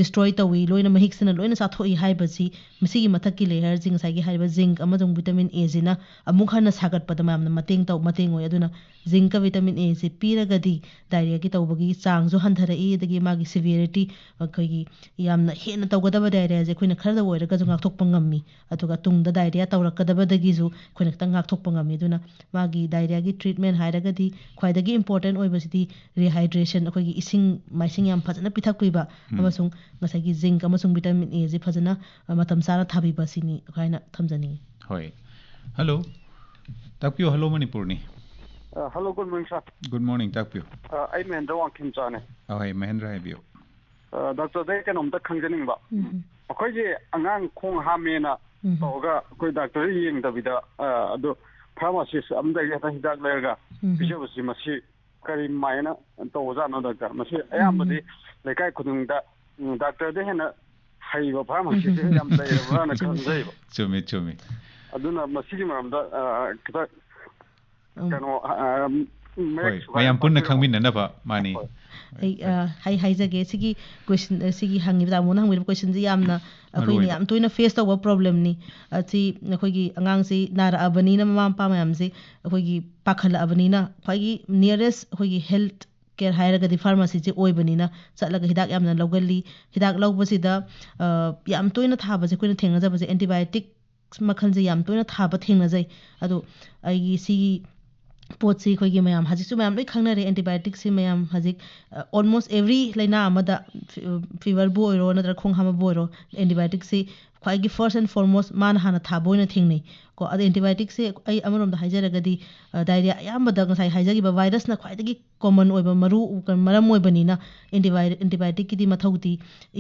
ꯗꯤꯁꯇ꯭ꯔꯣꯏ ꯇꯧꯏ, ꯂꯣꯏꯅ ꯃꯍꯤꯛꯁꯤꯅ ꯂꯣꯏꯅ ꯆꯥꯊꯣꯛꯏ ꯍꯥꯏꯕꯁꯤ, ꯃꯁꯤꯒꯤ ꯃꯊꯛꯀꯤ ꯂꯦꯌꯔꯁꯤ ꯉꯁꯥꯏꯒꯤ ꯍꯥꯏꯔꯤꯕ ꯖꯤꯡꯛ ꯑꯃꯁꯨꯡ ꯚꯤꯇꯥꯃꯤꯟ ꯑꯦꯁꯤꯅ ꯑꯃꯨꯛ ꯍꯟꯅ ꯁꯥꯒꯠꯄꯗ ꯃꯌꯥꯝꯅ ꯃꯇꯦꯡ ꯇꯧ ꯃꯇꯦꯡ ꯑꯣꯏ꯫ ꯑꯗꯨꯅ ꯖꯤꯡꯛꯀ ꯚꯤꯇꯥꯃꯤꯟ ꯑꯦꯁꯤ ꯄꯤꯔꯒꯗꯤ ꯗꯥꯏꯔꯤꯌꯥꯒꯤ ꯇꯧꯕꯒꯤ ꯆꯥꯡꯁꯨ ꯍꯟꯊꯔꯛꯏ, ꯑꯗꯒꯤ ꯃꯥꯒꯤ ꯁꯤꯚꯤꯌꯔꯤꯇꯤ, ꯑꯩꯈꯣꯏꯒꯤ ꯌꯥꯝꯅ ꯍꯦꯟꯅ ꯇꯧꯒꯗꯕ ꯗꯥꯏꯔꯤꯌꯥꯁꯦ ꯑꯩꯈꯣꯏꯅ ꯈꯔꯗ ꯑꯣꯏꯔꯒꯁꯨ ꯉꯥꯛꯊꯣꯛꯄ ꯉꯝꯃꯤ꯫ ꯑꯗꯨꯒ ꯇꯨꯡꯗ ꯗꯥꯏꯔꯤꯌꯥ ꯇꯧꯔꯛꯀꯗꯕꯗꯒꯤꯁꯨ ꯑꯩꯈꯣꯏꯅ ꯈꯤꯇꯪ ꯉꯥꯛꯊꯣꯛꯄ ꯉꯝꯃꯤ꯫ ꯑꯗꯨꯅ ꯃꯥꯒꯤ ꯗꯥꯏꯔꯤꯌꯥꯒꯤ ꯇ꯭ꯔꯤꯠꯃꯦꯟ ꯍꯥꯏꯔꯒꯗꯤ ꯈ꯭ꯋꯥꯏꯗꯒꯤ ꯏꯝꯄꯣꯔꯇꯦꯟ ꯑꯣꯏꯕꯁꯤꯗꯤ ꯔꯤꯍꯥꯏꯗ꯭ꯔꯦꯁꯟ, ꯑꯩꯈꯣꯏꯒꯤ ꯏꯁꯤꯡ ꯃꯥꯏꯁꯤꯡ ꯌꯥꯝ ꯐꯖꯅ ꯄꯤꯊꯛꯄꯤꯕ, ꯑꯃꯁꯨꯡ ꯉꯁꯥꯏꯒꯤ ꯖꯤꯡꯛ ꯑꯃꯁꯨꯡ ꯚꯤꯇꯥꯃꯤꯟ ꯑꯦꯁꯤ ꯐꯖꯅ, ꯑ, ꯃꯇꯝ ꯆꯥꯅ ꯊꯥꯕꯤꯕ, ꯁꯤꯅꯤ ꯑꯩꯈꯣꯏꯅ ꯊꯝꯖꯅꯤꯡꯉꯤ꯫ ꯍꯣꯏ꯫ ꯍꯜꯂꯣ꯫ ꯇꯥꯛꯄꯤꯌꯨ, ꯍꯜꯂꯣ ꯃꯅꯤꯄꯨꯔꯅꯤ꯫ ꯑ, ꯍꯜꯂꯣ, ꯒꯨꯗ ꯃꯣꯔꯅꯤꯡ ꯁꯥꯔ꯫ ꯒꯨꯗ ꯃꯣꯔꯅꯤꯡ, ꯇꯥꯛꯄꯤꯌꯨ꯫ ꯑ, ꯑꯩ ꯃꯍꯦꯟꯗ꯭ꯔ ꯋꯥꯡꯈꯦꯝꯆꯥꯅꯦ꯫ ꯑ, ꯍꯣꯏ, ꯃꯍꯦꯟꯗ꯭ꯔ, ꯍꯥꯏꯕꯤꯌꯨ꯫ ꯑ, ꯗꯥꯛꯇꯔꯗ ꯑꯩ ꯀꯩꯅꯣꯝꯇ ꯈꯪꯖꯅꯤꯡꯕ꯫ ꯑꯩꯈꯣꯏꯒꯤ ꯑꯉꯥꯡ ꯈꯣꯡ ꯍꯥꯝꯃꯦꯅ ꯇꯧꯔꯒ ꯑꯩꯈꯣꯏ ꯗꯥꯛꯇꯔꯗ ꯌꯦꯡꯗꯕꯤꯗ, ꯑ, ꯑꯗꯨ ꯐꯥꯔꯃꯥꯁꯤꯁ ꯑꯝꯗꯒꯤ ꯍꯦꯛꯇ ꯍꯤꯗꯥꯛ ꯂꯩꯔꯒ ꯄꯤꯖꯕꯁꯤ, ꯃꯁꯤ ꯀꯔꯤ ꯃꯥꯏꯅ ꯇꯧꯕꯖꯥꯠꯅꯣ ꯗꯥꯛꯇꯔ? ꯃꯁꯤ ꯑꯌꯥꯝꯕꯗꯤ ꯂꯩꯀꯥꯏ ꯈꯨꯗꯤꯡꯗ, ꯎꯝ, ꯗꯥꯛꯇꯔꯗ ꯍꯦꯟꯅ ꯍꯩꯕ ꯐꯥꯔꯃꯥꯁꯤꯁ ꯌꯥꯝ ꯂꯩꯔꯕ꯭ꯔꯥꯅ ꯈꯟꯖꯩꯕ꯫ ꯆꯨꯝꯃꯤ, ꯆꯨꯝꯃꯤ꯫ ꯑꯗꯨꯅ ꯃꯁꯤꯒꯤ ꯃꯔꯝꯗ, ꯑ, ꯈꯤꯇ ꯀꯩꯅꯣ, ꯑ, ꯍꯣꯏ, ꯃꯌꯥꯝ ꯄꯨꯟꯅ ꯈꯪꯃꯤꯟꯅꯅꯕ꯫ ꯃꯥꯅꯤ꯫ ꯑꯩ ꯑ, ꯍꯥꯏ ꯍꯥꯏꯖꯒꯦ, ꯁꯤꯒꯤ ꯀꯣꯏꯁꯟ, ꯁꯤꯒꯤ ꯍꯪꯉꯤꯕ, ꯇꯥꯃꯣꯅ ꯍꯪꯕꯤꯔꯤꯕ ꯀꯣꯏꯁꯟꯁꯤ ꯌꯥꯝꯅ ꯑꯩꯈꯣꯏꯅ ꯃꯔꯨꯑꯣꯏꯕ꯫ ꯌꯥꯝ ꯇꯣꯏꯅ ꯐꯦꯁ ꯇꯧꯕ ꯄ꯭ꯔꯣꯕ꯭ꯂꯦꯝꯅꯤ꯫ ꯑꯁꯤ ꯑꯩꯈꯣꯏꯒꯤ ꯑꯉꯥꯡꯁꯤ ꯅꯥꯔꯛꯑꯕꯅꯤꯅ, ꯃꯃꯥ ꯃꯄꯥ ꯃꯌꯥꯝꯁꯤ ꯑꯩꯈꯣꯏꯒꯤ ꯄꯥꯈꯠꯂꯛꯑꯕꯅꯤꯅ, ꯈ꯭ꯋꯥꯏꯒꯤ ꯅꯤꯌꯔꯦꯁ ꯑꯩꯈꯣꯏꯒꯤ ꯍꯦꯜꯠ ꯀꯦꯌꯔ ꯍꯥꯏꯔꯒꯗꯤ ꯐꯥꯔꯃꯥꯁꯤꯁꯦ ꯑꯣꯏꯕꯅꯤꯅ, ꯆꯠꯂꯒ ꯍꯤꯗꯥꯛ ꯌꯥꯝꯅ ꯂꯧꯒꯜꯂꯤ꯫ ꯍꯤꯗꯥꯛ ꯂꯧꯕꯁꯤꯗ ꯑ, ꯌꯥꯝ ꯇꯣꯏꯅ ꯊꯥꯕꯁꯦ ꯑꯩꯈꯣꯏꯅ ꯊꯦꯡꯅꯖꯕꯁꯦ ꯑꯦꯟꯇꯤꯕꯥꯏꯑꯣꯇꯤꯛ ꯃꯈꯜꯁꯦ ꯌꯥꯝ ꯇꯣꯏꯅ ꯊꯥꯕ ꯊꯦꯡꯅꯖꯩ꯫ ꯑꯗꯣ ꯑꯩꯒꯤ ꯁꯤꯒꯤ ꯄꯣꯠꯁꯤ ꯑꯩꯈꯣꯏꯒꯤ ꯃꯌꯥꯝ ꯍꯧꯖꯤꯛꯁꯨ ꯃꯌꯥꯝ ꯂꯣꯏ ꯈꯪꯅꯔꯦ, ꯑꯦꯟꯇꯤꯕꯥꯏꯑꯣꯇꯤꯛꯁꯤ ꯃꯌꯥꯝ ꯍꯧꯖꯤꯛ ꯑꯣꯜꯃꯣꯁ ꯑꯦꯚ꯭ꯔꯤ ꯂꯥꯏꯅꯥ ꯑꯃꯗ, ꯐꯤ-, ꯐꯤꯚꯔꯕꯨ ꯑꯣꯏꯔꯣ ꯅꯠꯇ꯭ꯔꯒ ꯈꯣꯡ ꯍꯥꯝꯕꯕꯨ ꯑꯣꯏꯔꯣ, ꯑꯦꯟꯇꯤꯕꯥꯏꯑꯣꯇꯤꯛꯁꯤ ꯈ꯭ꯋꯥꯏꯒꯤ ꯐꯥꯔꯁ ꯑꯦꯟ ꯐꯣꯔꯃꯣꯁ ꯃꯥꯅ ꯍꯥꯟꯅ ꯊꯥꯕ ꯑꯣꯏꯅ ꯊꯦꯡꯅꯩ꯫ ꯀꯣ, ꯑꯗꯣ ꯑꯦꯟꯇꯤꯕꯥꯏꯑꯣꯇꯤꯛꯁꯦ ꯑꯩ ꯑꯃꯔꯣꯝꯗ ꯍꯥꯏꯖꯔꯒꯗꯤ, ꯑ, ꯗꯥꯏꯔꯤꯌꯥ ꯑꯌꯥꯝꯕꯗ ꯉꯁꯥꯏ ꯍꯥꯏꯖꯈꯤꯕ ꯚꯥꯏꯔꯁꯅ ꯈ꯭ꯋꯥꯏꯗꯒꯤ ꯀꯣꯃꯟ ꯑꯣꯏꯕ ꯃꯔꯨ, ꯃꯔꯝ ꯑꯣꯏꯕꯅꯤꯅ, ꯑꯦꯟꯇꯤꯕꯥꯏ-, ꯑꯦꯟꯇꯤꯕꯥꯏꯑꯣꯇꯤꯛꯀꯤꯗꯤ ꯃꯊꯧꯗꯤ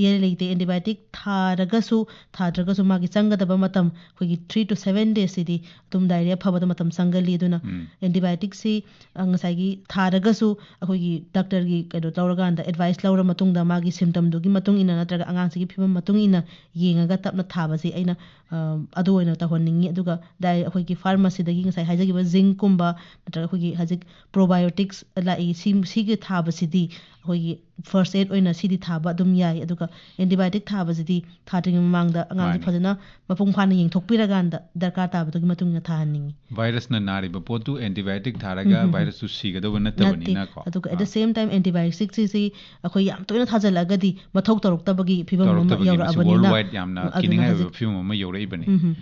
ꯏꯔꯩ ꯂꯩꯇꯦ꯫ ꯑꯦꯟꯇꯤꯕꯥꯏꯑꯣꯇꯤꯛ ꯊꯥꯔꯒꯁꯨ ꯊꯥꯗ꯭ꯔꯒꯁꯨ ꯃꯥꯒꯤ ꯆꯪꯒꯗꯕ ꯃꯇꯝ ꯑꯩꯈꯣꯏꯒꯤ ꯊ꯭ꯔꯤ ꯇꯨ ꯁꯚꯦꯟ ꯗꯦꯖꯁꯤꯗꯤ ꯑꯗꯨꯝ ꯗꯥꯏꯔꯤꯌꯥ ꯐꯕꯗ ꯃꯇꯝ ꯆꯪꯒꯜꯂꯤ꯫ ꯑꯗꯨꯅ ꯎꯝ꯫ ꯑꯦꯟꯇꯤꯕꯥꯏꯑꯣꯇꯤꯛꯁꯤ, ꯑ, ꯉꯁꯥꯏꯒꯤ ꯊꯥꯔꯒꯁꯨ ꯑꯩꯈꯣꯏꯒꯤ ꯗꯥꯛꯇꯔꯒꯤ ꯀꯩꯅꯣ ꯂꯧꯔꯀꯥꯟꯗ, ꯑꯦꯗꯚꯥꯏꯁ ꯂꯧꯔ ꯃꯇꯨꯡꯗ, ꯃꯥꯒꯤ ꯁꯤꯝꯇꯝꯗꯨꯒꯤ ꯃꯇꯨꯡ ꯏꯟꯅ ꯅꯠꯇ꯭ꯔꯒ ꯑꯉꯥꯡꯁꯤꯒꯤ ꯐꯤꯕꯝ ꯃꯇꯨꯡ ꯏꯟꯅ ꯌꯦꯡꯉꯒ ꯇꯞꯅ ꯊꯥꯕꯁꯤ ꯑꯩꯅ, ꯑ, ꯑꯗꯨ ꯑꯣꯏꯅ ꯇꯧꯍꯟꯅꯤꯡꯉꯤ꯫ ꯑꯗꯨꯒ ꯗꯥꯏ-, ꯑꯩꯈꯣꯏꯒꯤ ꯐꯥꯔꯃꯥꯁꯤꯗꯒꯤ ꯉꯁꯥꯏ ꯍꯥꯏꯖꯈꯤꯕ zinc ꯀꯨꯝꯕ ꯅꯠꯇ꯭ꯔꯒ ꯑꯩꯈꯣꯏꯒꯤ ꯍꯧꯖꯤꯛ ꯄ꯭ꯔꯣꯕꯥꯏꯑꯣꯇꯤꯛꯁ ꯂꯥꯛꯏ, ꯁꯤ, ꯁꯤꯒꯤ ꯊꯥꯕꯁꯤꯗꯤ ꯑꯩꯈꯣꯏꯒꯤ ꯐꯥꯔꯁ ꯑꯦꯗ ꯑꯣꯏꯅ ꯁꯤꯗꯤ ꯊꯥꯕ ꯑꯗꯨꯝ ꯌꯥꯏ꯫ ꯑꯗꯨꯒ ꯑꯦꯟꯇꯤꯕꯥꯏꯑꯣꯇꯤꯛ ꯊꯥꯕꯁꯤꯗꯤ ꯊꯥꯗ꯭ꯔꯤꯉꯩ ꯃꯃꯥꯡꯗ ꯑꯉꯥꯡꯁꯤ ꯃꯥꯅꯤ꯫ ꯐꯖꯅ ꯃꯄꯨꯡ ꯐꯥꯅ ꯌꯦꯡꯊꯣꯛꯄꯤꯔꯀꯥꯟꯗ ꯗꯔꯀꯥꯔ ꯇꯥꯕꯗꯨꯒꯤ ꯃꯇꯨꯡ ꯏꯟꯅ ꯊꯥꯍꯟꯅꯤꯡꯉꯤ꯫ ꯚꯥꯏꯔꯁꯅ ꯅꯥꯔꯤꯕ ꯄꯣꯠꯇꯨ ꯑꯦꯟꯇꯤꯕꯥꯏꯑꯣꯇꯤꯛ ꯊꯥꯔꯒ ꯎꯝ, ꯎꯝ, ꯎꯝ꯫ ꯚꯥꯏꯔꯁꯇꯨ ꯁꯤꯒꯗꯧꯕ ꯅꯠꯇꯦ꯫ ꯅꯠꯇꯕꯅꯤꯅꯀꯣ꯫ ꯑꯗꯨꯒ at the ah. Same time, ꯑꯦꯟꯇꯤꯕꯥꯏꯑꯣꯇꯤꯛꯁꯤꯁꯤ ꯑꯩꯈꯣꯏ ꯌꯥꯝ ꯇꯣꯏꯅ ꯊꯥꯖꯤꯜꯂꯛꯑꯒꯗꯤ ꯃꯊꯧ ꯇꯧꯔꯛꯇꯕꯒꯤ ꯐꯤꯕꯝ ꯑꯃ ꯇꯧꯔꯛꯇꯕꯒꯤ ꯃꯁꯤ ꯌꯧꯔꯛꯑꯕꯅꯤꯅ, worldwide ꯌꯥꯝꯅ ꯑꯗꯨꯅ ꯀꯤꯅꯤꯡꯉꯥꯏ ꯍꯧꯖꯤꯛ ꯑꯣꯏꯕ ꯐꯤꯕꯝ ꯑꯃ ꯌꯧꯔꯛꯏꯕꯅꯤ꯫ ꯎꯝ, ꯎꯝ꯫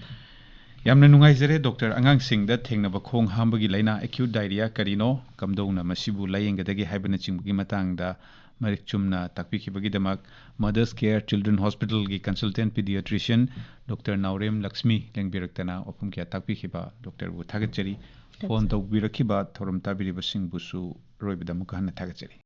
ꯌꯥꯝꯅ ꯅꯨꯡꯉꯥꯏꯖꯔꯦ, ꯗꯣꯛꯇꯔ꯫ ꯑꯉꯥꯡꯁꯤꯡꯗ ꯊꯦꯡꯅꯕ ꯈꯣꯡ ꯍꯥꯝꯕꯒꯤ ꯂꯥꯏꯅꯥ, acute diarrhea, ꯀꯔꯤꯅꯣ, ꯀꯝꯗꯧꯅ ꯃꯁꯤꯕꯨ ꯂꯥꯌꯦꯡꯒꯗꯒꯦ ꯍꯥꯏꯕꯅꯆꯤꯡꯕꯒꯤ ꯃꯇꯥꯡꯗ ꯃꯔꯤꯛ ꯆꯨꯝꯅ ꯇꯥꯛꯄꯤꯈꯤꯕꯒꯤꯗꯃꯛ Mother's Care Children Hospitalꯒꯤ consultant pediatrician doctor Naorem Lakshmi ꯂꯦꯡꯕꯤꯔꯛꯇꯅ ꯋꯥꯐꯝ ꯀꯌꯥ ꯇꯥꯛꯄꯤꯈꯤꯕ ꯗꯣꯛꯇꯔꯕꯨ ꯊꯥꯒꯠꯆꯔꯤ꯫ ꯐꯣꯟ ꯊꯥꯒꯠꯆꯔꯤ꯫ ꯇꯧꯕꯤꯔꯛꯈꯤꯕ ꯊꯧꯔꯝ ꯇꯥꯕꯤꯔꯤꯕꯁꯤꯡꯕꯨꯁꯨ ꯑꯔꯣꯏꯕꯗ ꯑꯃꯨꯛꯀ ꯍꯟꯅ ꯊꯥꯒꯠꯆꯔꯤ꯫